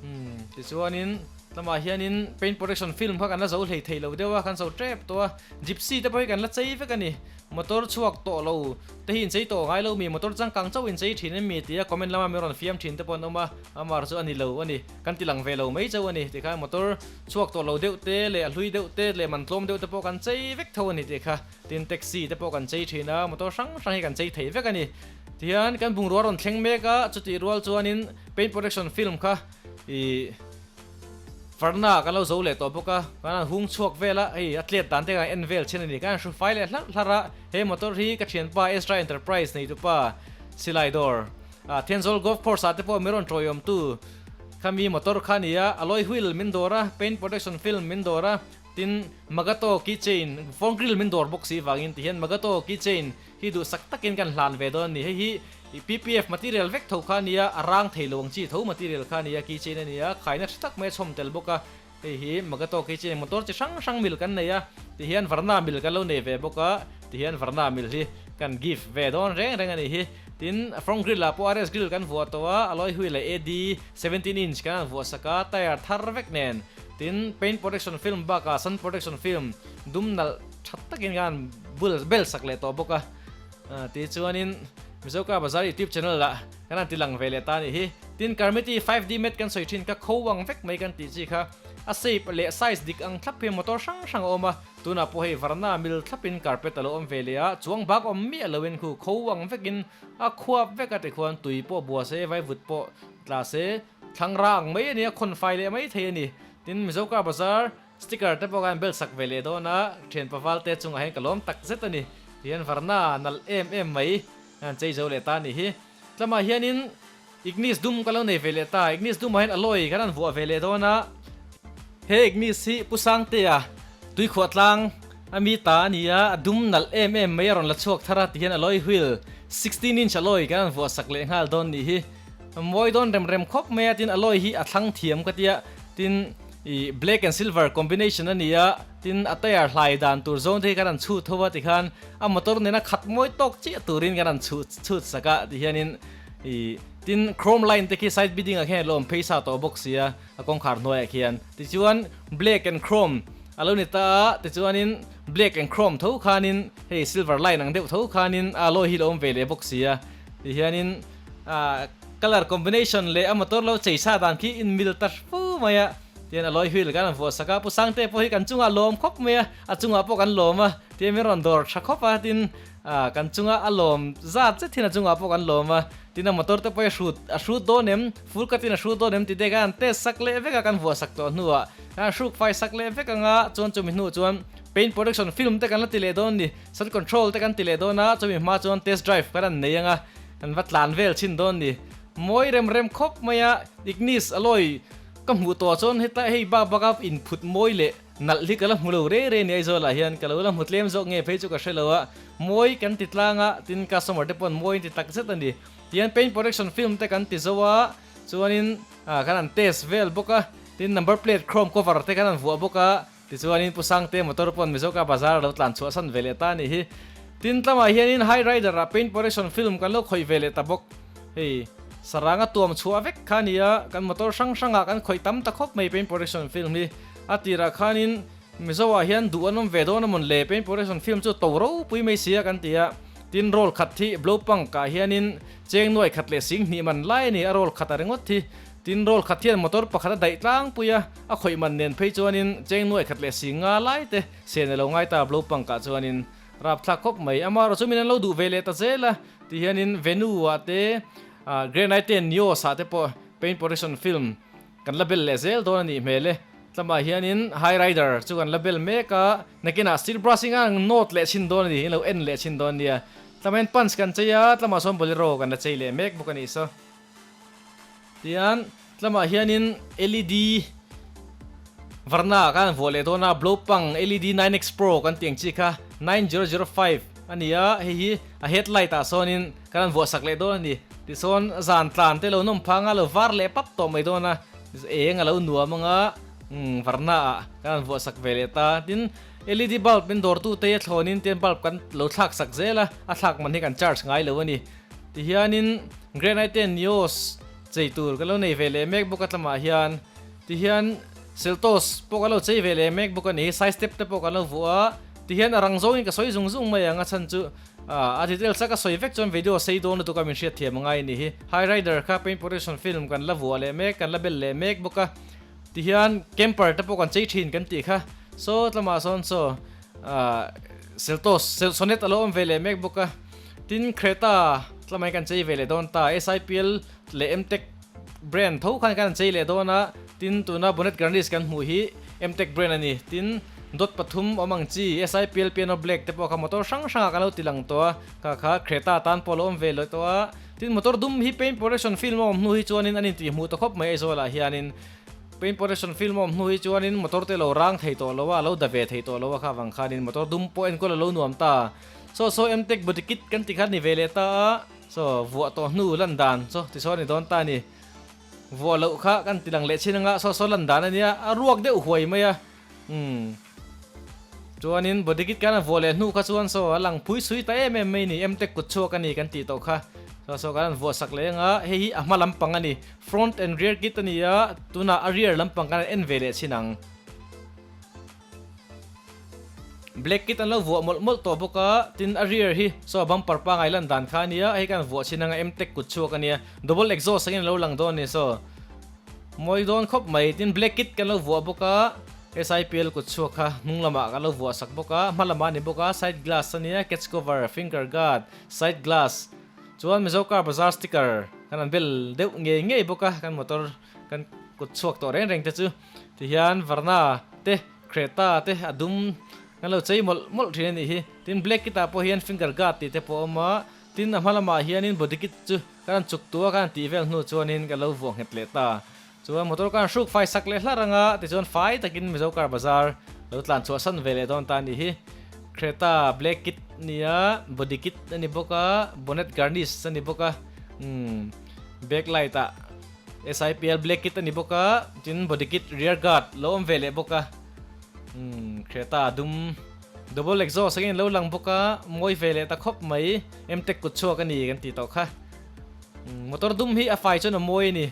Umm tichuanin lamah hianin paint protection film kha kan la zo hlei thei lo deuh a, kan zo tep tawh a, gypsy te pawh hi kan la chei vek a ni. Motor chhuak tawh lo te hi inchei tawh ngai lo mi, motor changkang chauh inchei thin em mi tia comment lama min rawn fiam thin te pawh an awm a, amar chu a ni lo a ni, kan ti lang ve lo mai chauh a ni tikhan motor chhuak tawh lo deuh te leh a hlui deuh te leh man tlawm deuh te pawh kan chei vek tho a ni tih kha. Tin taxi te pawh kan chei thin a, motor hrang hrang hi kan chei thei vek a ni. Tihian kan bungrua rawn thleng mek a, chutih rual chuanin paint protection film kha ih Varna kan lo zo leh tawh bawk a, kan han hung chhuak vel a, hei a tlet dan te kan en vel chin a ni. Kan han hru fai leh hlarh hlarh a, he motor hi ka thianpa Ezra Enterprise neitupa Silai dawr ah Thenzawl Golf Course ah te pawh mi rawn tawiawmtu khami motor kha a ni a, alloy wheel min dawr a, paint protection film min dawr a, Tin, Magato keychain, phone grill min dawr bawk si vangin ti hian Magato keychain hi duhsak takin kan hlan ve dawn a ni. Hei hi PPF material vek tho kha a nia, a rang thei lo ang chi tho material kha a nia, keychain a nia, khaina tha tak mai a chhawm tel bawk a. Hei hi Magato keychain motor chi hrang hrang mil kan nei a, ti hian Varna mil kan lo nei ve bawk a, ti hian Varna mil hi kan gift ve dawn reng reng a ni hi. Tin, front grill ah pawh RS grill kan vuah tawh a, alloy wheel leh AD 17 inch kan han vuah sak a, tyre thar vek nen. Tin, paint protection film bakah sun protection film dum nalh tha takin khan bul bel sak leh tawh bawk a. Tichuanin Mizo Car Bazar YouTube channel ah kan han ti lang ve leh ta a nih hi. Tin, Carmity 5D mat kan sawi thin kha kho ang vek mai kan tih chi kha. A shape leh size dik ang thlap hian motor hrang hrang a awm a. Tunah pawh hei Varna mil thlapin carpet a lo awm ve leh a, chuang bak awm miah loin khu kho ang vekin a khuap vek a tikhuan tui pawh bua se, vaivut pawh tla se, Thlangra ang mai a nia, khawn fai leh mai thei a ni. Tin, Mizo Car Bazar sticker te pawh khan bel sak ve leh dawn a, thian paval te chungah hian ka lawm tak zet a ni. Tihian Varna nalh em em mai an chei zo leh ta a nih hi. Tlamah hianin Ignis dum ka lo nei ve leh ta, Ignis dumah hian alloy kan han vuah ve leh dawn a. He Ignis hi Pu Sangtea tuikhuah tlang a mi ta a ni a, a dum nalh em em mai a rawn la chhuak thar a, tihian alloy wheel 16 inch alloy kan han vuah sak leh nghal dawn nih hi. Mawi dawn rem rem khawp mai a, tin alloy hi a thlang thiam ka tia, tin ih black and silver combination a ni a, tin a tyre hlai dan tur zawng te hi kan han chhut ho a tikhan a motor nena khat mawi tawk chiah turin kan han chhut chhut sak a tihianin ih tin chrome line te khi side bidding ah khian a lo awm phei sa tawh bawk sia a kawngkhar hnuaiah khian tichuan black and chrome a lo ni ta a tichuanin black and chrome tho khanin hei silver line ang deuh tho khanin a alloy hi a lo awm ve leh bawk sia tihianin. Ah colour combination leh a motor lo chei sa dan khi in mil ta fu mai a, tihian alloy wheel kan han vuah sak a, Pu Sangte pawh hi kan chungah lawm khawp mai a, a chungah pawh kan lawm a, tihian min rawn dawr tha khawp a, tin ah kan chunga a lawm zat zet hian a chungah pawh kan lawm a, tin a motor te pawh hi a hrut a hrut dawn em, full cut in a hrut dawn em tih te kan han test sak leh vek a, kan vuah sak tawh hnuah kan han hruk fai sak leh vek ang a, chuan chumi hnuah chuan paint protection film te kan la ti leh dawn a ni, sun control te kan ti leh dawn a, chumi hma chuan test drive kan han nei ang a. Kan va tlan vel chhin dawn ni. Mawi rem rem khawp mai a, Ignis alloy ka hmuh tawh chuan heta hei bak bak a inphut mawi leh nalh hi ka la hmu lo rei rei ni Aizawl ah hian ka lo la hmu tlem zawk nge phei chu ka hre lo a, mawi kan ti tlang a, tin customer te pawn mawi an ti tak zet a ni. Tihian paint protection film te kan ti zo a, chuanin kan han test vel bawk a, tin number plate chrome cover te kan han vuah bawk a, Tichuanin Pu Sangte motor pawn Mizoka bazar a lo tlan chhuah san ve leh ta a nih hi. Tin tlamah hianin High Rider ah paint protection film kan lo khawih ve leh ta bawk. Hei saranga tuam chhuah vek kha a ni a, kan motor hrang hrangah kan khawih tam ta khawp mai paint protection film hi. A tirah khanin Mizo ah hian duh an awm ve dawn a mawn le, paint protection film chu to ropui mai sia kan ti a. Tin roll khat hi blow punk ah hianin cheng nuai khat leh sing hnih man lai a ni a roll khat a ringawt hi. Tin roll khat hian motor pakhat a daih tlangpui a, a khawih man nen phei chuanin cheng nuai khat leh si nga lai te sen a lo ngai ta blow punk ah chuanin rapthlak khawp mai. Amaherawh chu min an lo duh ve leh ta zel a, ti hianin Venue ah te Granite Nios ah te pawh paint protection film kan la bel leh zel dawn a nih hmel e. Tlamah hianin High Rider chu kan la bel mek a, nakinah steel brushing a nawt leh chhin dawn a ni, in lo en leh chhin dawn nia. Tlamah hian punch kan chei a, tlamah sawn Bolero kan la chei leh mek bawk a nih saw. Tihian tlamah hianin led varna kan vuah leh dawn a, Blopang led 9X Pro kan tih ang chi kha 9005 a ni a, hei hi a headlight ah sawnin kan han vuah sak leh dawn a ni. Tichuan zan tlan te lo nawm phang a, lo var leh pap tawh mai dawn a, eng a lo nuam ang a, varna ah kan han vuah sak ve leh ta. Tin, led bulb min dawrtu te thlawnin tian bulb kan lo thlak sak zel a, a thlak man hi kan charge ngai lo a ni. Tihianin Grand i10 Nios chei tur kan lo nei ve leh mek bawk a tlamah hian tihian Seltos pawh kan lo chei ve leh mek bawk a ni. Side step te pawh kan lo vuah a, tihian a rang zawngin ka sawi zung zung mai ang a chhan chu a details a ka sawi vek chuan video sei dawn lutuk a min hriatthiam a ngai a ni hi. Hyryder kha paint protection film kan la vuah leh mek, kan la bel leh mek bawk a. Tihian camper te pawh kan chei thin kan tih kha saw tlamah sawn saw ah Seltos Sonet a lo awm ve leh mek bawk a tin Creta tlamah kan chei ve leh dawn ta SIPL leh Mtech brand tho khan kan chei leh dawn a tin tuna bonnet garnish kan hmuh hi Mtech brand a ni tin dot pathum awm ang chi SIPL piano black te pawh kha motor hrang hrangah kan lo ti lang tawh a kha kha Creta tan pawh a lo awm ve leh tawh a. Tin, motor dum hi paint protection film a awm hnu hi chuanin an intihhmuh ta khawp mai Aizawl ah hianin paint protection film a awm hnu hi chuanin motor te lo rang thei tawh lo a, a lo da ve thei tawh lo a kha avang khanin motor dum pawh enkawl a lo nuam ta. Saw saw Mtech body kit kan ti kha ni ve leh ta a, saw vuah tawh hnu lan dan saw tisaw a ni dawn ta a ni. Vuah loh kha kan ti lang leh chin anga saw saw lan dan a nia, a ruak deuh huai mai a. Umm. Chuanin body kit kan vuah leh hnu kha chuan saw a lang phui sui ta em em mai ni, Mtech kut chhuak a ni kan tih tawh kha. Saw saw kan han vuah sak leh anga hei hi a hma lampang a ni, front and rear kit a ni a, tunah a rear lampang kan han en ve leh chhin ang. Black kit an lo vuah mawlh mawlh tawh bawk a, tin a rear hi saw bumper pangai lan dan kha a nia, hei kan vuah chhin anga Mtech kut chhuak a nia, double exhaust angin a lo lang dawn a ni saw. Mawi dawn khawp mai, tin black kit kan lo vuah bawk a, SIPL kut chhuak kha hnung lamah kan lo vuah sak bawk a, hma lamah a ni bawk a, side glass a nia, catch cover, finger guard, side glass, chuan Mizo car bazaar sticker kan han bel deuh ngei ngei bawk a, kan motor kan kut chhuak tawh reng reng te chu tihian Verna te Creta te a dum kan lo chei mawlh mawlh thin a nih hi, tin black kit ah pawh hian finger guard tih te pawh a awm a, tin a hma lamah hianin body kit chu. Ka rawn chuk tu a, ka rawn tih vel hnu chuanin ka lo vuah nghet leh ta. Chuan motor ka rawn hruk fai sak leh hlar anga, tichuan fai takin Mizo car bazar lo tlan chhuah san ve leh dawn ta a nih hi. Creta black kit a ni a, body kit a ni bawk a, bonnet garnish a ni bawk a, umm back light ah SIPL black kit a ni bawk a, tin body kit rear guard lo awm ve leh bawk a, umm Creta dum. Double exhaust angin lo lang bawk a, mawi ve leh ta khawp mai. Mtech kut chhuak a ni kan tih tawh kha. Motor dum hi a fai chuan a mawi a ni.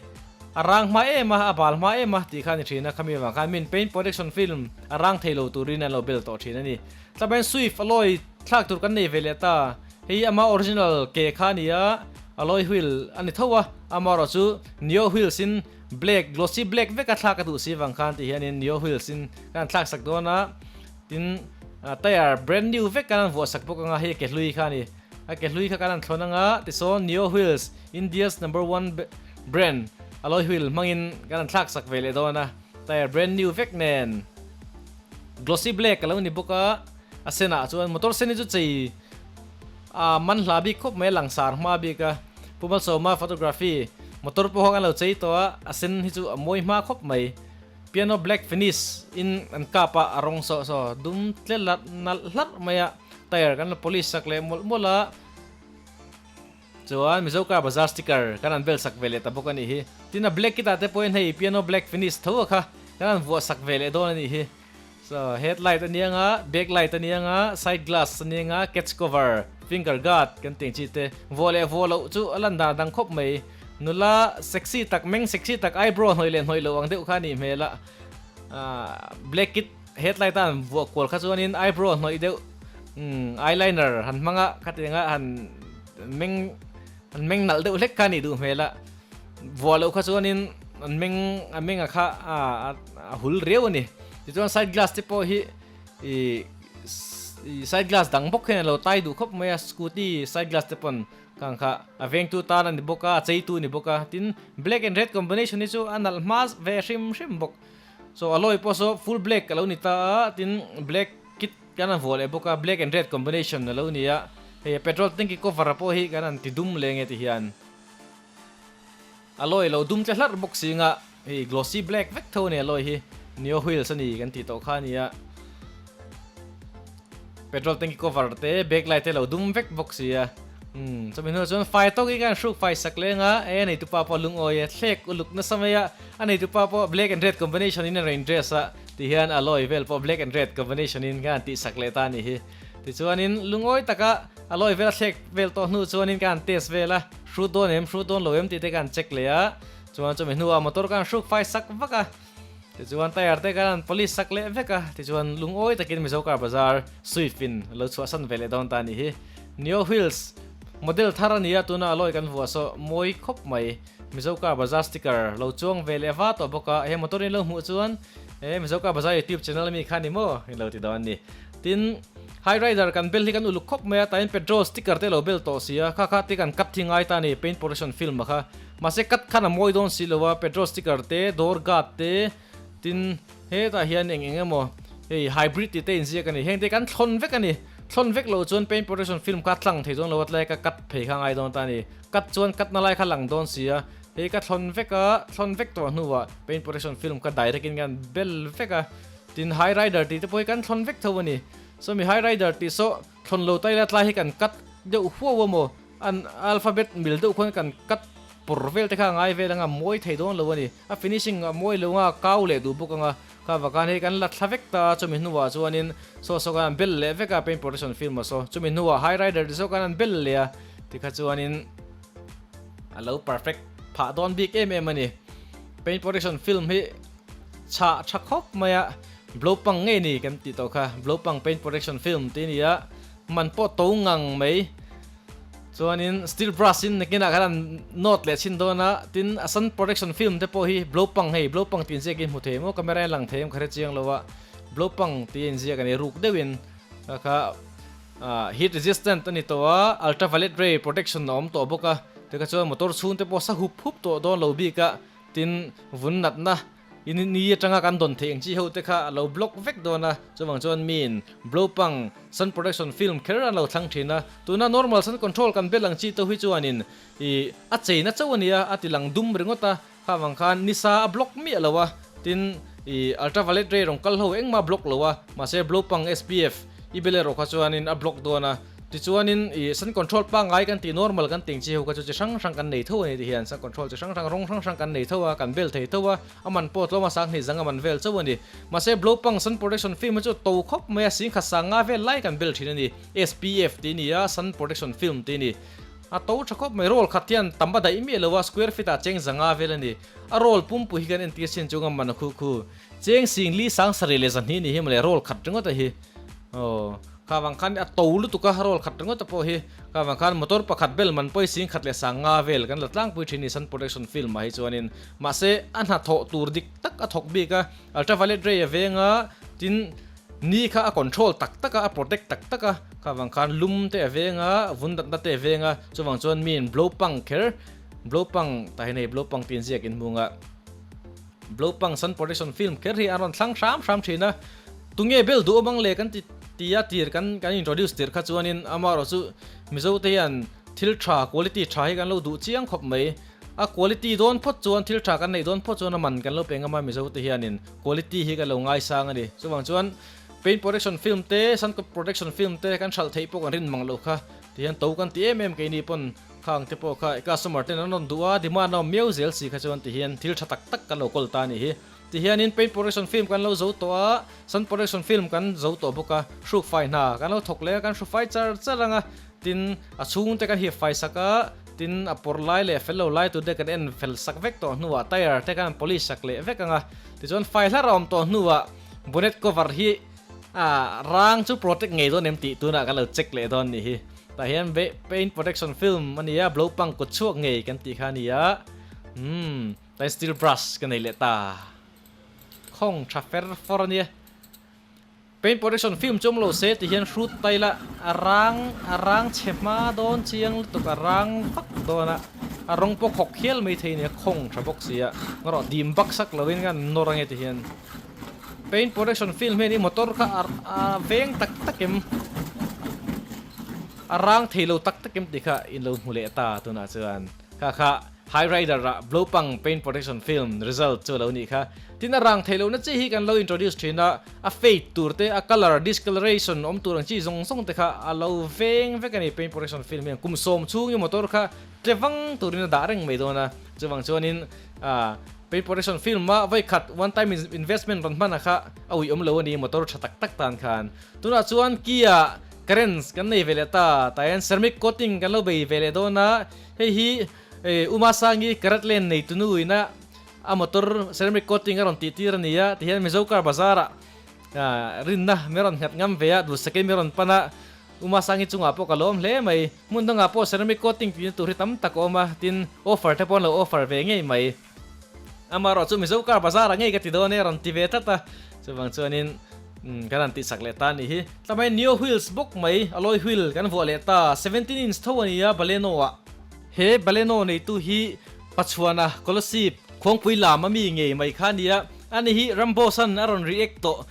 A rang hma em a, a bal hma em a tih kha a ni thin a, khami avang khan min paint protection film a rang thei lo turin an lo bel tawh thin a ni. Tlamain Swift alloy thlak tur kan nei ve leh ta. Hei ama original ke kha a ni a, alloy wheel a ni tho a, amaherawhchu Neo wheels in black, glossy black vek a thlak a duh si vang khan ti hianin Neo wheels in kan thlak sak dawn a. Tin, tyre brand new vek kan han vuah sak bawk anga hei a ke hlui kha a ni. A ke hlui kha kan han thlawn anga tisawn Neo Wheels, India's number one brand alloy wheel hmangin kan han thlak sak ve leh dawn a. Tyre brand new vek nen glossy black a lo ni bawk a, a senah chuan motor sen hi chu chei a man hla bik khawp mai a langsar hma bik a. Pu Malsawma photography motor pawh kha kan lo chei tawh a, a sen hi chu a mawi hma khawp mai. Piano black finish in an kap a, a rawng saw saw dum tle larh nalh hlarh mai a, tyre kan la polish sak leh mawlh mawlh a, chuan Mizo car bazaar sticker kan han bel sak ve leh ta bawk a nih hi. Tin a black kit ah te pawhin hei piano black finish tho a kha kan han vuah sak ve leh dawn a nih hi. So head light a nia nga, back light a nia nga, side glass a nia nga, catch cover, finger guard kan tih ang chi te vuah leh vuah loh chu a lan dan a dang khawp mai. Nula sexy tak, meng sexy tak, eyebrow hnawih leh hnawih loh ang deuh kha a nih hmel a. Ahh black kit headlight a han vuah kual kha chuanin eyebrow hnawih deuh umm eyeliner han hmang a khatianga han meng han meng nalh deuh hlek kha a nih duh hmel a. Vuah loh kha chuanin an meng a meng a kha a a hul riau a ni. Tichuan side glass te pawh hi ih side glass dang bawk hian a lo tai duh khawp mai a scooty side glass te pawn Kang kha a vengtu tan a ni bawk a, a cheitu a ni bawk a, tin black and red combination hi chu a nalh hma ve hrim hrim bawk. So alloy pawh saw full black a lo ni ta a, tin black kit kan han vuah leh bawk a, black and red combination a lo ni a, hei petrol tanky cover pawh hi kan han ti dum leh nge ti hian alloy lo dum tle hlarh bawk si nga hei glossy black vek tho a ni alloy hi, neo wheels a ni kan tih tawh kha a ni a, Petrol tanky cover te back light te lo dum vek bawk si a umm chumi hnuah chuan fai tawk hi khan hruk fai sak leng a e a neitu pa pawh lungawi a thlek uluk nasa mai a a neitu pa pawh black and red combination in a rawn dress a ti hian alloy vel pawh black and red combination in khan tih sak leh ta a nih hi. Tichuanin lungawi taka alloy vel a thlek vel tawh hnu chuanin ka han test vel a, hrut dawn em, hrut dawn lo em tih te ka han check leh a, chuan chumi hnuah motor ka han hruk fai sak vak a, tichuan tyre te ka han polish sak leh vek a, tichuan lungawi takin Mizo Car Bazaar Swift in lo chhuahsan ve leh dawn ta a nih hi. Neo Wheels model thar a ni a, tuna alloy kan vuah saw mawi khawp mai. Mizo Car Bazaar sticker lo chuang ve leh va tawh bawk a, he motor in lo hmuh chuan he Mizo Car Bazaar YouTube channel ami kha ni maw in lo ti dawn a ni. Tin, High Rider kan bel hi kan uluk khawp mai a, tain petrol sticker te lo bel tawh si a, kha kha te kan cut hi ngai ta a ni paint protection film a kha. Mahse cut khan a mawi dawn si lo a, petrol sticker te, door guard te, Tin, hetah hian eng eng emaw hei hybrid tih te inziak a ni. Heng te kan thlawn vek a ni. Thlawn vek loh chuan paint protection film kha a tlang thei dawn lo a, tlai ka cut phei kha a ngai dawn ta a ni. Cut chuan cut na lai kha a lang dawn si a, hei ka thlawn vek a, thlawn vek tawh hnuah paint protection film kha direct in kan bel vek a. Tin, high rider tih te pawh hi kan thlawn vek tho a ni. Saw mi high rider tih saw thlawn lo ta ila tlai hi kan cut deuh huau a maw? An alphabet mil deuh khuan kan cut pawr vel te kha a ngai vel anga mawi thei dawn lo a ni. A finishing a mawi lo anga kau leh duh bawk anga kha vakan hei kan la thla vek ta a, chumi hnuah chuanin saw saw khan an bel leh vek a paint protection film a saw chumi hnuah high rider te saw khan an bel leh a tikha chuanin a lo perfect phah dawn bik em em a ni. Paint protection film hi chhah tha khawp mai a, blow pang ngei ni kan tih tawh kha blow pang paint protection film tih a ni a. Man pawh to ngang mai. Chuanin steel brush in nakinah khan an nawt leh chhin dawn a, tin a sun protection film te pawh hi blow pang hei blow pang tih inziak in hmu thei maw camera in lang thei em ka hre chiang lo a, blow pang tih a inziak a ni ruk deuhin kha kha ah heat resistant a ni tawh a, ultraviolet ray protection a awm tawh bawk a, tikha chuan motor chhung te pawh sa hup hup tawh dawn lo bik a, tin vun natna I ni atanga kan dawn theih ang chi ho te kha a lo block vek dawn a, chuvang chuan miin blow pang sun protection film kher an lo thlang thin a, tuna normal sun control kan bel ang chi to hi chuanin i a cheina chauh a nia a ti lang dum ringawt a, kha vang khan nisa a block miah lo a, tin i ultraviolet ray rawn kal ho engmah block lo a, mahse blow pang SPF i bel erawh kha chuanin a block dawn a. Tichuanin ih sun control pangngai kan tih normal kan tih ang chi ho kha chu chi hrang hrang kan nei tho a ni ti hian sun control chi hrang hrang rawng hrang hrang kan nei tho a kan bel thei tho a a man pawh tlawm a sang hnih zang a man vel chauh a ni. Mahse blow pang sun protection film hi chu to khawp mai a singkhat sang nga vel lai kan bel thin a ni. SPF tih a ni a sun protection film tih a ni. A to tha khawp mai roll khat hian tam a daih miah lo a square feet ah cheng zanga vel a ni. A roll pumpui hi kan entir chin chu ngam man a khu khu. Cheng sing li sang sarih leh zahnih ni hi mawle roll khat ringawt a hi. Aw. Kha vang khan a to lutuk a, roll khat ringawt te pawh hi kha vang khan motor pakhat bel man pawh hi sing khat leh sang nga vel kan la tlangpui thin ni sun protection film ah hi chuanin mahse a hnathawh tur dik tak a thawk bik a, ultraviolet ray a veng a, tin ni kha a control tak tak a, a protect tak tak a, kha vang khan lum te a veng a, vun natna te a veng a, chuvang chuan miin blow pang kher blow pang tah hian hei blow pang tih inziak inhmung a. Blow pang sun protection film kher hi an rawn thlang hram hram thin a, tunge bel duh awm ang le kan ti ti a tir kan kan introduce tir kha chuanin amaherawh chu Mizo te hian thil tha quality tha hi kan lo duh chiang khawp mai, a quality dawn phawt chuan thil tha kan neih dawn phawt chuan a man kan lo pe ngam a Mizo te hianin quality hi kan lo ngaisang a ni, chuvang chuan paint protection film te sun protection film te kan hralh theih pawh kan rin mang loh kha tihian to kan ti em em keini pawn Khang te pawh kha customer ten an rawn duh a, demand a awm miau zel si kha chuan tihian thil tha tak tak kan lo kawl ta a nih hi. Tihianin paint protection film kan lo zo tawh a, sun protection film kan zo tawh bawk a, hruk fai hna kan lo thawk leh a, kan hru fai char char ang a, tin a chhung te kan hip fai sak a, tin a pawr lai leh fel lo lai tur te kan en fel sak vek tawh hnuah tyre te kan polish sak leh vek ang a, tichuan fai hlar a awm tawh hnuah bonnet cover hi a rang chu protect ngei dawn em tih tunah kan lo check leh dawn nih hi. Tah hian paint protection film a nia, blow pang kut chhuak ngei kan tih kha a nia. Umm, tlai steel brush ka nei leh ta. Khawng tha fer fawr a nia. Paint protection film chu awm lo se ti hian hrut ta ila a rang a rang chhe hma dawn chiang lutuk a rang vak dawn a. A rawng pawh khawk hial mai thei a nia, khawng tha bawk si a. Ngarawh dim bak sak lovin khan nawr ange ti hian. Paint protection film hian i motor kha a veng tak tak em? A rang thei lo tak tak em tih kha in lo hmu leh ta tunah chuan kha kha High Rider ah blow pang paint protection film result chu a lo nih kha. Tin a rang thei lohna chi hi kan lo introduce thin a, a fade tur te, a colour discoloration awm tur ang chi zawng zawng te kha a lo veng vek a ni paint protection film hian kum sawm chhung i motor kha tle vang turin a dah reng mai dawn a, chuvang chuanin ah Paint protection film a vawi khat one time investment rawn hman a kha a uih awm lo a ni motor tha tak tak tan khan. Tunah chuan Kia. Carens kan nei ve leh ta, tah hian ceramic coating kan lo bei ve leh dawn a, hei hi Uma Sangi Karat Lane nei tunu ina a motor ceramic coating a rawn tih tir a ni a, tihian Mizo car bazar ah rinna mi rawn nghat ngam ve a, duhsakin mi rawn pan a, Uma Sangi chungah pawh ka lawm hle mai, hmun dangah pawh ceramic coating tihna tur hi tam tak a awm a, tin offer te pawh an lo offer ve ngei mai. Amaherawh chu Mizo car bazar ah ngei ka ti dawn e a rawn ti ve tlat a, chuvang chuanin kan han tihsak leh ta a nih hi. Tlamain Neo wheels bawk mai alloy wheel kan vuah leh ta, 17 inch tho a ni a Baleno ah. He Baleno neitu hi Pachuana Kolasib khuangpui lam a mi ngei mai kha a ni a, ani hi Ramboss-a'n a rawn react tawh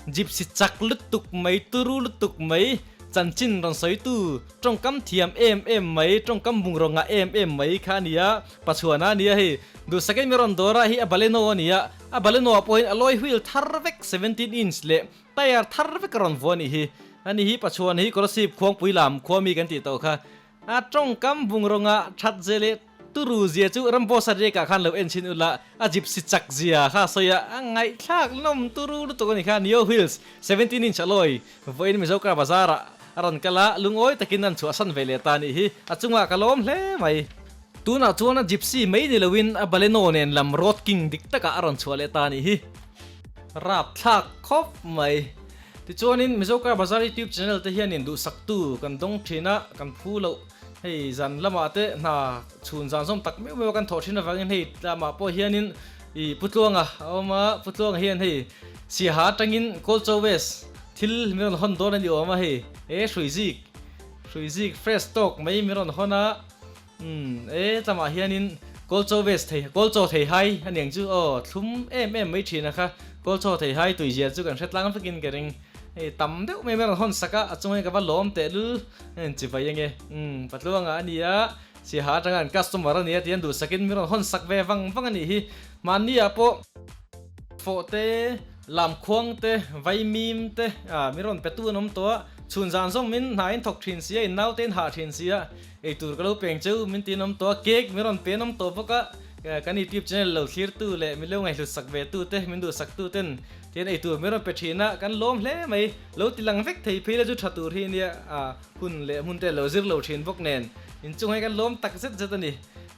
Gypsy chak lutuk mai, turu lutuk mai, chanchin rawn sawitu tawngkam thiam em em mai, tawngkam bungraw ngah em em mai kha a ni a. Pachuana a nia hei, duhsakin mi rawn dawr a hi a Baleno a ni a, a Baleno ah pawhin alloy wheel thar vek 17 inch leh tyre thar vek a rawn vuah a nih hi. Ani hi Pachuana hi Kolasib khuangpui lam khua mi kan tih tawh kha. A tawngkam bungrawnga that zia leh turu zia chu Ramboss a riak ah khan lo en chhin ula, a gypsy chak zia kha a sawi a, a ngaihthlak nawm turu lutuk a ni kha. Neo wheels 17 inch alloy vawiin Mizo car bazar ah a rawn kal a, lungawi takin an chhuahsan ve leh ta a nih hi. A chungah ka lawm hle mai. Tunah chuan a Gypsy mai ni loin a Baleno nen lam Road King dik takah a rawn chhuah leh ta a nih hi. Rapthlak khawp mai. Tichuanin Mizo Car Bazar YouTube channel te hianin duhsaktu kan dawng thin a, kan phu loh hei zan lamah te hna chhun zan zawm tak meuh meuh a kan thawh thin avangin hei lamah pawh hianin ih Pu Tluanga a awm a, Pu Tluanga hian hei Siaha atangin Kawlchaw West thil min rawn hawn dawn a ni awm a hei e Hruizik Hruizik fresh tawk mai min rawn hawn a. Umm e tlamah hianin Kawlchaw vest thei Kawlchaw thei hai a niang chu aw thlum em em mai thin a kha Kawlchaw thei hai tui zia chu kan hre tlang vekin ka ring hei tam deuh mai mai a rawn hawn sak a a chunga hian ka va lawm teh lul a in chi vai ange umm Patluanga a ni a Siaha atanga an customer a ni a tih an duhsakin min rawn hawn sak ve vang vang a nih hi mahni ah pawh Fawh te, lamkhuang te, vaimim te ah min rawn pe tu an awm tawh a, chhun zan zawng min hna in thawk thin sia, in naute in hah thin sia, eitur ka lo peng cheu min ti an awm tawh a, cake min rawn pe an awm tawh bawk a, kan youtube channel lo thlir tu leh min lo ngaihhlut sak ve tu te, min duhsak tu ten tihian eitur min rawn pe thin a, kan lawm hle mai, lo ti lang vek thei phei la chu tha tur hi nia, hun leh hmun te lo zir lo thin bawk nen inchung hi kan lawm tak zet zet a ni.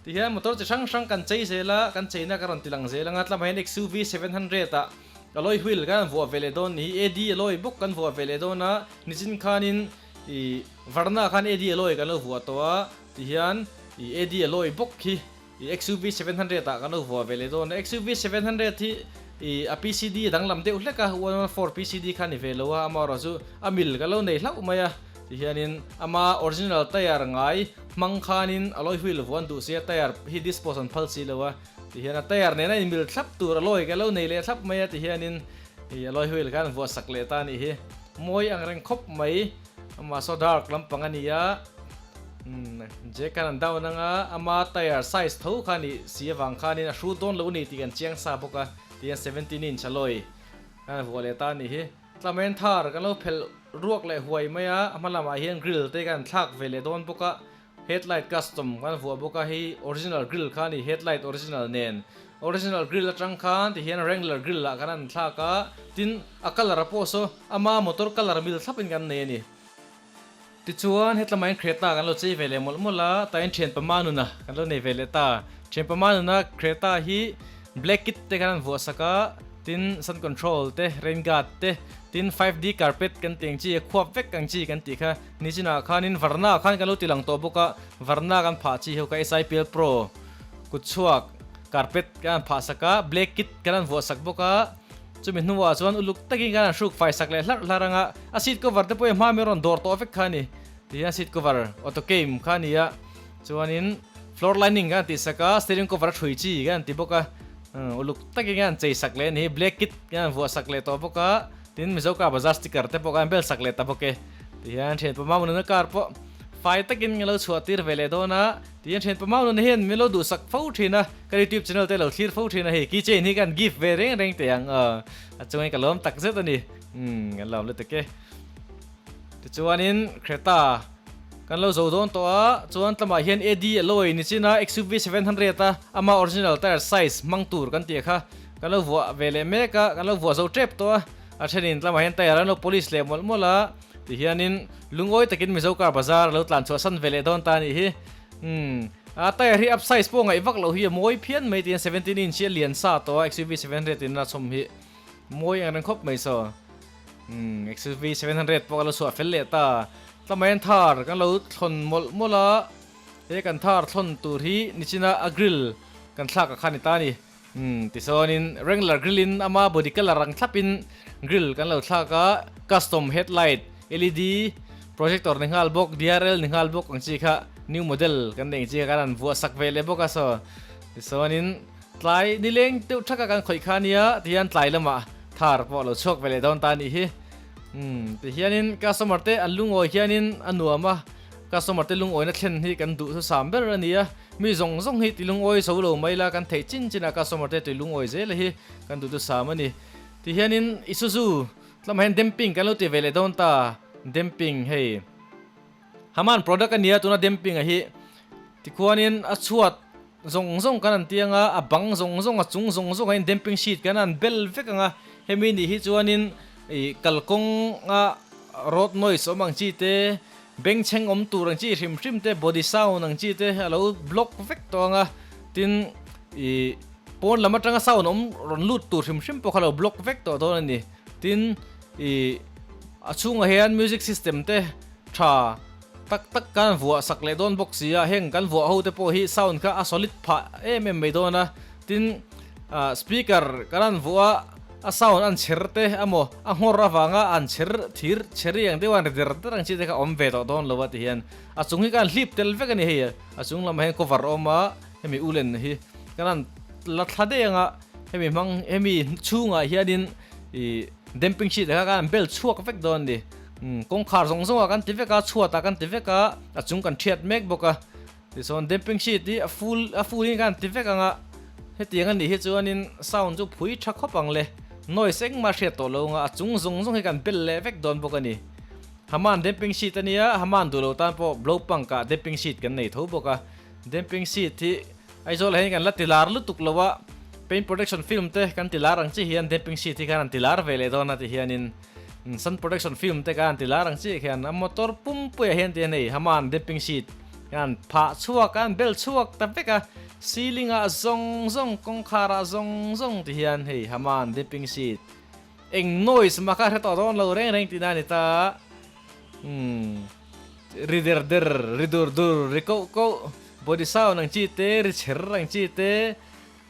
Tihian motor chi hrang hrang kan chei zel a, kan cheina ka rawn ti lang zel ang a, tlama hian XUV 700 ah alloy wheel kan vuah ve leh dawn ni hi, AD alloy bawk kan vuah ve leh dawn a, nichin khanin ih Varna khan AD alloy kan lo vuah tawh a, tihian ih AD alloy bawk hi ih XUV 700 ah kan lo vuah ve leh dawn a, XUV 700 hi ih a PCD a danglam deuh hlek a, 114 PCD kha a ni ve lo a, amaherawhchu chu a mil kan lo nei hlauh mai a. Tihianin ama original tyre ngai hmang khanin alloy wheel vuan duh sia tyre hi dispose an phal si lo a, tihian a tyre nena inmil thlap tur alloy ka lo nei leh thlap mai a tihianin ih alloy wheel khan vuah sak leh ta a nih hi. Mawi ang reng khawp mai amah saw dark lampang a ni a, umm jack khan an down anga ama tyre size tho kha a nih si avang khanin a hrut dawn lo a ni tih kan chiang sa bawk a, tihian 17 inch alloy khan a vuah leh ta a nih hi. Tlamen thar kan lo phelh ruak leh huai mai a, a hma lamah hian grill te kan thlak ve leh dawn bawk a, headlight custom kan vuah bawk a, hei original grill kha a ni, headlight original nen. Original grill atang khan ti hian Wrangler grill ah kan han thlak a, tin a colour a pawh saw ama motor colour mil thlapin kan nei a ni. Tichuan hetlama hian Creta kan lo chei ve leh mawlh mawlh a, tah hian thian pama nuna kan lo nei ve leh ta. Thian pama nuna Creta hi black kit te khan an vuah sak a, tin sun control te, rain guard te, tin 5D carpet kan tih ang chi, a khuap vek ang chi kan tih kha nichinah khanin Varna khan kan lo ti lang tawh bawk a, Varna kan phah chi ho kha SIPL Pro kutchhuak carpet kan han phah sak a, black kit kan han vuah sak bawk a. Chumi hnuah chuan uluk takin kan han hruk fai sak leh hlarh hlarh ang a, a seat cover te pawh hi hma mi rawn dawr tawh vek kha a ni. Tihian seat cover auto came kha a ni a, chuanin floor lining kan han tih sak a, steering cover a hrui chi kan han ti bawk a, uluk takin kan han chei sak leh a ni hi, black kit kan han vuah sak leh tawh bawk a, tin Mizo car bazar sticker te pawh kan han bel sak leh ta bawk e. Tihian thianpa Mamununa car pawh fai takin ka lo chhuah tir ve leh dawn a. Tihian thian pamau nun hian min lo duhsak fo thin a, ka youtube channel te lo thlir fo thin a hei keychain hi kan gift ve reng reng teh ang aw a chungin ka lawm tak zet a ni umm kan lawm lutuk e. Tichuanin Creta kan lo zo dawn tawh a chuan tlamah hian AD alloy ni chin a XUV 700 a ama original tire size hmang tur kan tih kha kan lo vuah ve leh mek a kan lo vuah zo tep tawh a a thenin tlamah hian tire an lo polish leh mawlh mawlh a. Ti hianin lungawi takin Mizo car bazar lo tlan chhuah san ve leh dawn ta a nih hi. Umm a tyre hi up size pawh ngaih vak loh hi a mawi phian mai tiin 17 inch hi a lian sa tawh a XUV 700 in a chhawm hi mawi ang reng khawp mai saw. Umm XUV 700 pawh ka lo chhuah fel leh ta. Tlamain thar kan lo thlawn mawlh mawlh a, he kan thar thlawn tur hi nichina a grill kan thlak a kha ni ta a ni. Umm tichuanin Wrangler grill in ama body colour ang thlapin grill kan lo thlak a, custom headlight led projector ni nghal bawk DRL ni nghal bawk ang chi kha new model kan neih ang chi kha kan han vuah sak ve leh bawk a saw. Tichuanin tlai nileng deuh thaka kan khawih kha nia tihian tlai lamah thar pawh a lo chhuak ve leh dawn ta a nih hi. Umm tihianin customer te an lungawi hianin a nuam a, customer te lungawina thlen hi kan duh thusam ber a ni a. Mi zawng zawng hi ti lungawi zo lo mai la, kan theih chin chin a customer te tui lungawi zel hi kan duh thusam a ni. Tihianin Isuzu tlama hian damping kan lo ti ve leh dawn ta, damping hei Haman product a nia tuna damping a hi tikhuanin a chhuat zawng zawng kan an tiang a, a bang zawng zawng a chung zawng zawng ah hian damping sheet kan an bel vek ang a, hemi nih hi chuanin ih kalkawng a road noise awm ang chi te Bengchheng awm tur ang chi hrim hrim te, body sound ang chi te a lo block vek tawh ang a, tin ih pawn lam atanga sound awm rawn lut tur hrim hrim pawh kha lo block vek tawh dawn a ni. Tin ih a chhungah hian music system te tha tak tak kan vuah sak leh dawn bawk si a, heng kan vuah ho te pawh hi sound kha a solid phah em em mai dawn a, tin ah speaker kan han vuah a, A sound an chher te emaw a nghawr avanga an chher thir chheri ang deuh a ri der der ang chi te kha awm ve tawh dawn lo a ti hian a chung hi khan hlip tel vek a ni hei a chung lamah hian cover a awm a hemi ulen hi kan han la thla daih ang a hemi hmang hemi chhungah hianin ih damping sheet ah khan an bel chhuak vek dawn a ni kawngkhar zawng zawng ah kan ti vek a chhuat ah kan ti vek a a chung kan thiat mek bawk a. Tichuan damping sheet hi a full a full in khan ti vek ang a, hetiang a nih hi chuanin sound chu phui tha khawp ang le, noise engmah hriat tawh lo anga a chung zawng zawng hi kan bel leh vek dawn bawk a ni. Haman damping sheet a nia, Haman duh lo tan pawh blow punk ah damping sheet kan nei tho bawk a, damping sheet hi Aizawl ah hian kan la ti lar lutuk lo a, paint protection film te kan ti lar ang chi hian damping sheet hi khan an ti lar ve leh dawn a ti hianin sun protection film te khan an ti lar ang chi khian a motor pumpuiah hian ti a nei Haman damping sheet. An phah chhuak a, an bel chhuak ta vek a, ceiling ah zawng zawng, kawngkhar ah zawng zawng ti hian hei Haman dipping sheet eng noise mah kha hre tawh dawn lo reng reng tihna a ni ta. Umm ri der der, ri dur dur, ri koh koh, body sound ang chi te, ri chher ang chi te,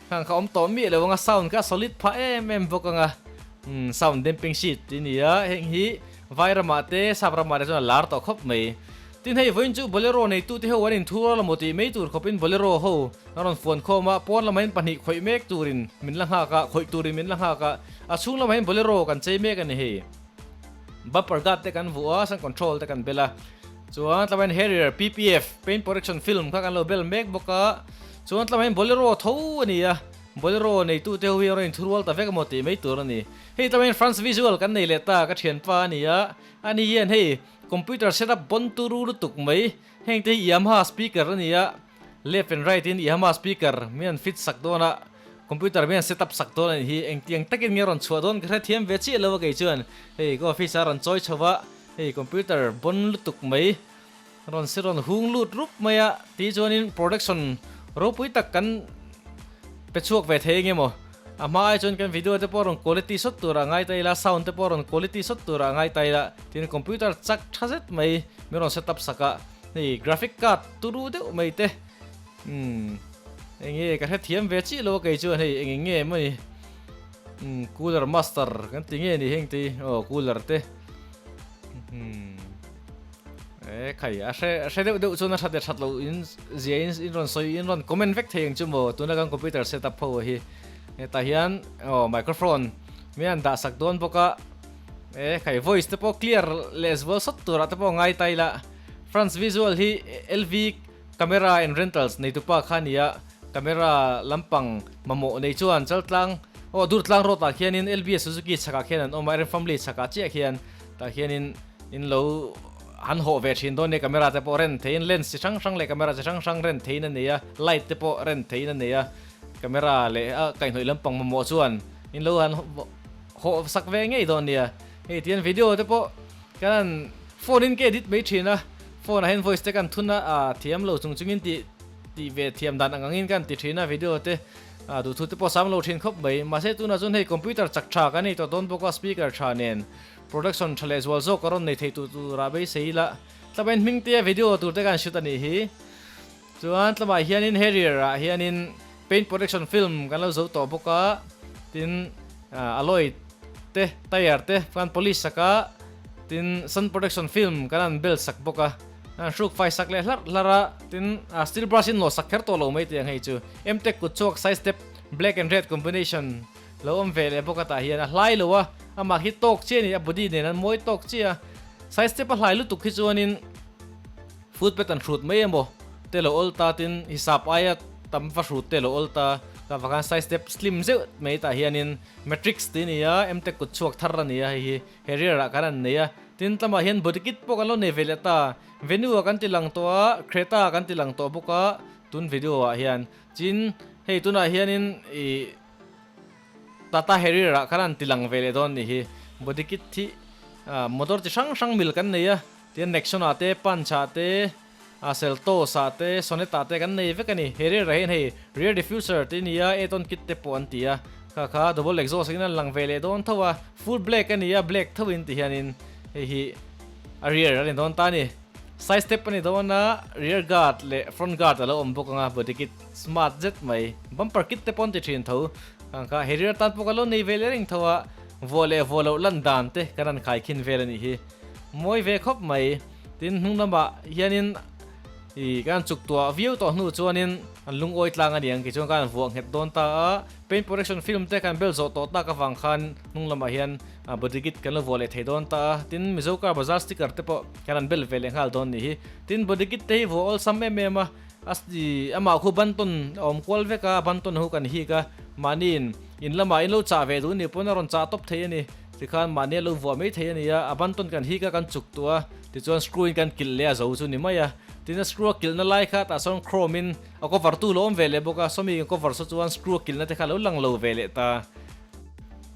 Khang kha awm tawh miah lo anga sound kha a solid phah em em bawk anga umm sound damping sheet tih a ni a heng hi vai ramah te sap ramah te chuan a lar tawh khawp mai tin hei vawiin chu bolero neitu te ho an inthur a la maw tih mai tur khawpin bolero ho an rawn fuan khawm a pawn lamah hian pahnih khawih mek turin min la nghak a khawih turin min la nghak a a chhung lamah hian bolero kan chei mek a ni hei bumper guard te kan vuah a sun control te kan bel a chuan tlaiah hian harrier ppf paint protection film kha kan lo bel mek bawk a. Chuan tlangah hian Bolero tho a ni a, Bolero neitute ho hi an rawn inthurual ta vek emaw tih mai tur a ni. Hei tlangah hian France Visual kan nei leh ta, ka thianpa a ni a, ani hian hei computer setup bon turu lutuk mai, heng te hi Yamaha speaker a ni a, left and right in Yamaha speaker min an fit sak dawn a, computer min an setup sak dawn a ni hi, engtiang takin nge rawn chhuah dawn ka hrethiam ve chiah lo a kei chuan hei ka office a rawn chawi chho va, hei computer bon lutuk mai. Rawn si rawn hung lut rup mai a tih chuanin production ropui tak kan pe chhuak ve thei eng emaw. A hma ai chuan kan video te pawh rawn quality sawt turah ngai ta ila, sound te pawh rawn quality sawt turah ngai ta ila tin computer chak tha zet mai min rawn setup sak a, hei graphic card turu deuh mai te umm eng nge ka hrethiam ve chiah lo a kei chuan hei eng eng nge maw ni umm cooler master kan ti nge ni heng te hi aw cooler te umm. E khai a hre a hre deuh deuh chuan a that leh that loh in zia in in rawn sawi in rawn comment vek thei ang chu maw tuna kan computer setup ho hi hetah hian aw microphone mi an dah sak dawn bawk a e khai voice te pawh clear leh zual sawt turah te pawh ngai ta ila France visual hi LV camera and rentals neitupa kha a ni a camera lampang mamawh nei chuan chaltlang aw Durtlang road ah khianin LV Suzuki chhakah khian an awm a Eren family chhakah chiah khian tah khianin In lo han hawh ve thin dawn nia camera te pawh ren theiin lens chi hrang hrang leh camera chi hrang hrang ren theiin a nei a, light te pawh ren theiin a nei a, camera leh a kaihhnawih lampang mamawh chuan in lo han hawh sak ve ngei dawn nia. Hei tihian video te pawh kan han. Phone in ka edit mai thin a, phone ah hian voice te kan thun a, ah thiam lo chung chungin tih tih ve thiam dan ang angin kan ti thin a video te ah duhthu te pawh sam lo thin khawp mai. Mahse tunah chuan hei computer chak tha kan nei tawh dawn bawk a, speaker tha nen production tha leh zual zawk a rawn nei thei tur turah beisei ila tlamain hming te video tur te kan shoot a nih hi. Chuan tlamaah hianin Harrier ah hianin paint protection film kan lo zo tawh bawk a, tin alloy te tyre te kan polish sak a, tin sun protection film kan han bel sak bawk a, an hruk fai sak leh hlarh hlarh a, tin steel brush in nawh sak kher tawh lo mai tih ang hei chu Mtech kut chhuak side step black and red combination lo awm ve leh bawk a tah hian a hlai lo a, amah khi tawk chiah a ni a body nen an mawi tawk chiah a, side step a hlai lutuk hi chuanin. Footpath an hrut mai emaw te lo awl ta tin hisap aia tam va hrut te lo awl ta ka vang khan side step slim zeuh mai tah hianin matrix tih a ni a emtek kut chhuak thar a ni a hei hi harrier ah khan an nei a tin tlangah hian body kit pawh kan lo nei ve leh ta venue ah kan ti lang tawh a creta ah kan ti lang tawh bawk a tun video ah hian chin hei tunah hianin ih Tata Harrier ah khan an ti lang ve leh dawn a ni hi body kit hi motor chi hrang hrang mil kan nei a. Tin Nexon ah te, Punch ah te, Seltos ah te, Sonet ah te kan nei vek a ni. Harrier ah hian hei rear diffuser tih a ni a, add on kit te pawh an ti a. Kha kha double exhaust in an lang ve leh dawn tho a, full black a ni a, black tho in ti hianin hei hi a rear a ni dawn ta a ni. Side step a ni dawn a, rear guard leh front guard a lo awm bawk ang a, body kit smart zet mai. Bumper kit te pawh an ti thin tho. Kha kha Harrier tan pawh kan lo nei ve leh reng tho a, vuah leh vuah loh lan dan te kan han khaikhin vel a nih hi. Mawi ve khawp mai. Tin hnung lamah hianin ih kan chuk tuah viau tawh hnu chuanin an lungawi tlang a niang tichuan khan an vuah nghet dawn ta a. Paint protection film te kan bel zawh tawh tak avang khan hnung lamah hian body kit kan lo vuah leh thei dawn ta a. Tin Mizo car bazar sticker te pawh kan han bel ve leh nghal dawn nih hi. Tin body kit te hi vuah awlsam em em a, a ih amah khu bantawn a awm kual vek a, bantawn ho kan hik a, mahniin in lamah in lo chah ve duh nih pawn a rawn chah tawp thei a ni. Tikhan mahni a lo vuah mai thei a ni a, a bantawn kan hik a kan chuk tuah a, tichuan screw in kan kilh leh a zo chu ni mai a. Tin a screw a kilhna lai kha tah sawn chrome in a cover tu lo awm ve leh bawk a, sawmi kan cover saw chuan screw a kilhna te kha a lo lang lo ve leh ta.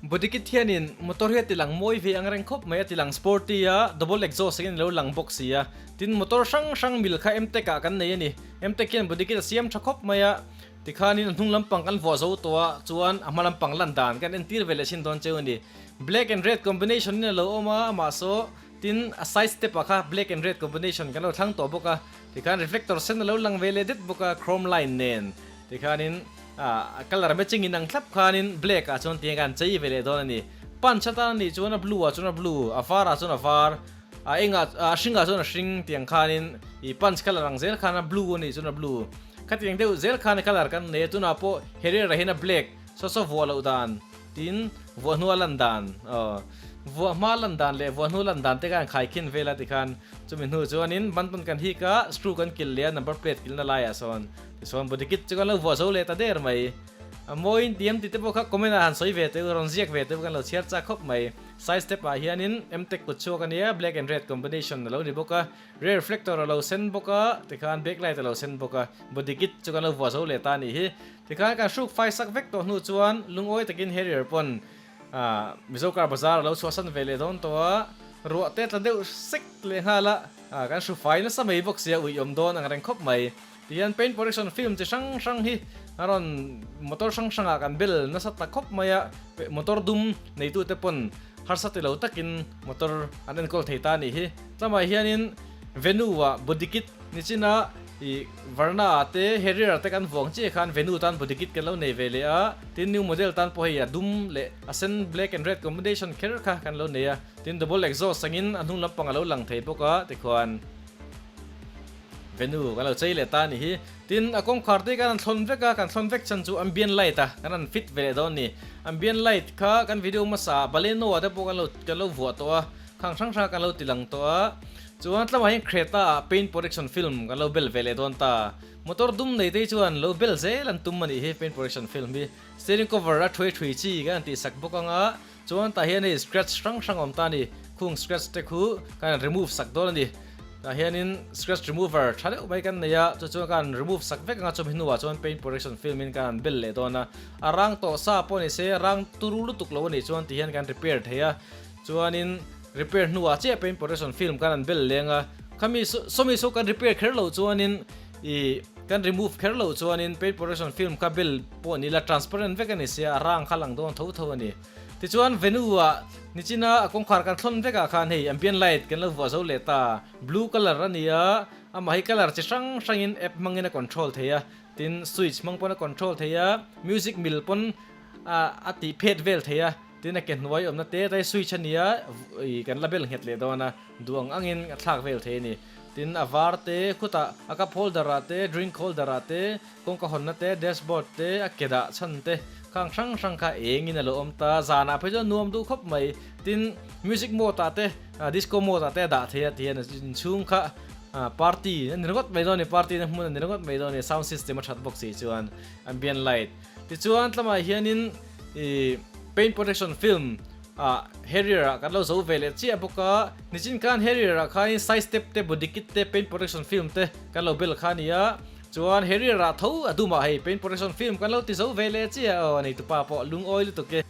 Body kit hianin motor hi a ti lang mawi ve ang reng khawp mai, a ti lang sporty a, double exhaust angin a lo lang bawk si a. Tin motor hrang hrang mil kha Mtech ah kan nei a ni, Mtech hian body kit a siam tha khawp mai a. Tikhanin a hnung lampang kan vuah zo tawh a, chuan a hma lampang lan dan kan entir ve leh chin dawn cheu a ni. Black and red combination in a lo awm a, amah saw tin a side step ah kha black and red combination kan lo thlang tawh bawk a, tikhan reflector sen a lo lang ve leh det bawk a chrome line nen tikhanin a colour matching in ang thlap khanin black ah chuan tiang kan chei ve leh dawn a ni. Punch atan a nih chuan a blue ah chuan a blue, a var ah chuan a var, a eng ah a hring ah chuan a hring tiang khanin ih punch colour ang zel khan a blue a nih chuan a blue. Khatiang deuh zel khan colour kan nei a, tunah pawh Harrier-a hian a black saw saw vuah loh dan tin vuah hnua lan dan aw vuah hma lan dan leh vuah hnu lan dan te khan khaikhin vel a tikhan chumi hnu chuanin bantawn kan hik a, screw kan kilh leh a number plate kilhna laiah sawn tichuan body kit chu kan lo vuah zo leh ta der mai. A mawiin ti em tih te pawh kha comment ah han sawi ve teh u, rawn ziak ve teh u kan lo chhiar chak khawp mai. Side step ah hianin Mtech kut chhuak a nia, black and red combination a lo ni bawk a. Rear reflector a lo sen bawk a, tikhan back light a lo sen bawk a, body kit chu kan lo vuah zo leh ta a nih hi. Tikhan kan hruk fai sak vek tawh hnu chuan lungawi takin Harrier pawn ah Mizo car bazar a lo chhuahsan ve leh dawn tawh a, ruah te tla deuh sek leh nghal a, ah kan hru fai nasa mai bawk sia uih awm dawn ang reng khawp mai. Tihian paint protection film chi hrang hrang hi a rawn motor hrang hrang ah kan bel nasa ta khawp mai a, motor dum neitute pawn harsa ti lo takin motor an enkawl thei ta a nih hi. Tlamaih hianin Venue ah body kit ni chin a ih Verna ah te Harrier ah te kan vuang chiah khan Venue tan body kit kan lo nei ve leh a, tin new model tan pawh hei a dum leh a sen black and red combination kher kha kan lo nei a, tin double exhaust angin a hnung lampang a lo lang thei bawk a tikhuan Venue kan lo chei leh ta a nih hi. Tin a kawngkhar te kan han thlawn vek a, kan thlawn vek chhan chu ambient light a kan han fit ve leh dawn a ni. Ambient light kha kan video hmasa ah Baleno ah te pawh kan lo kan lo vuah tawh a. Khang hrang hrang kan lo ti lang tawh a, chuan tlangah hian Creta ah paint protection film kan lo bel ve leh dawn ta. Motor dum nei te hi chuan lo bel zel an tum a nih hi paint protection film hi. Steering cover a thuai thui chi kan han tih sak bawk ang a, chuan tah hian hei scratch hrang hrang a awm ta a ni. Khung scratch te khu kan han remove sak dawn a ni. Tah hianin scratch remover tha deuh mai kan nei a, chu chuan kan han remove sak vek ang a, chumi hnuah chuan paint protection film in kan han bel leh dawn a. A rang tawh sa pawh ni se, rang turu lutuk lo a nih chuan ti hian kan repair thei a. Chuanin Repair hnuah chiah paint protection film kan an bel leng a, khami sawmi saw kan repair kher loh chuanin ih kan remove kher loh chuanin paint protection film kha bel pawh ni ila transparent vek a ni sia a rang kha lang dawn tho tho a ni. Tichuan venue ah nichina a kawngkhar kan thlawn vekah khan hei ambient light kan lo vuah zo leh ta, blue colour a ni a, amah hi colour chi hrang hrangin app hmangin a control thei a, tin switch hmang pawn a control thei a, music mil pawn a tih phet vel thei a. Tin a ke hnuai awmna te te switch a nia ih kan la bel nghet leh dawn a, duh ang angin a thlak vel thei a ni. Tin a var te khutah a cup holder ah te, drink holder ah te, kawngka hawnna te, dashboard te, a ke dah chhan te khang hrang hrang kha engin a lo awm ta. Zanah phei chuan nuam duh khawp mai. Tin music mode ah te, disco mode ah te a dah thei a tihian inchhung kha party a ni ringawt mai dawn a ni, party na hmun a ni ringawt mai dawn a ni, sound system a that bawk si chuan ambient light. Tichuan tlamah hianin ih paint protection film ah Harrier ah kan lo zo ve leh chiah bawk a, nichin khan Harrier ah khanin side step te body kit te paint protection film te kan lo bel kha a ni a, chuan Harrier ah tho a dumah hei paint protection film kan lo ti zo ve leh chiah aw a neitupa pawh lungawi lutuk e.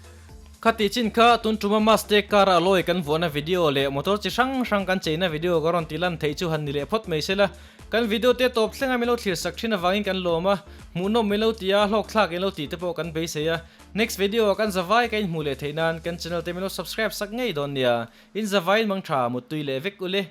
Khati chin kha tun tuma Mustang car a lawi kan vuahna video leh motor chi hrang hrang kan cheina video ka rawn ti lan theih chu han ni leh phawt mai sela. Kan video te tawp thlenga min lo thlir sak thin avangin kan lawm a, hmuhnawm min lo ti a, hlawkthlak in lo tih te pawh kan beisei a. Next video ah kan zavai ka inhmuh leh theih nan kan channel te min lo subscribe sak ngei dawn nia. In zavaiin mang tha muttui leh vek ule.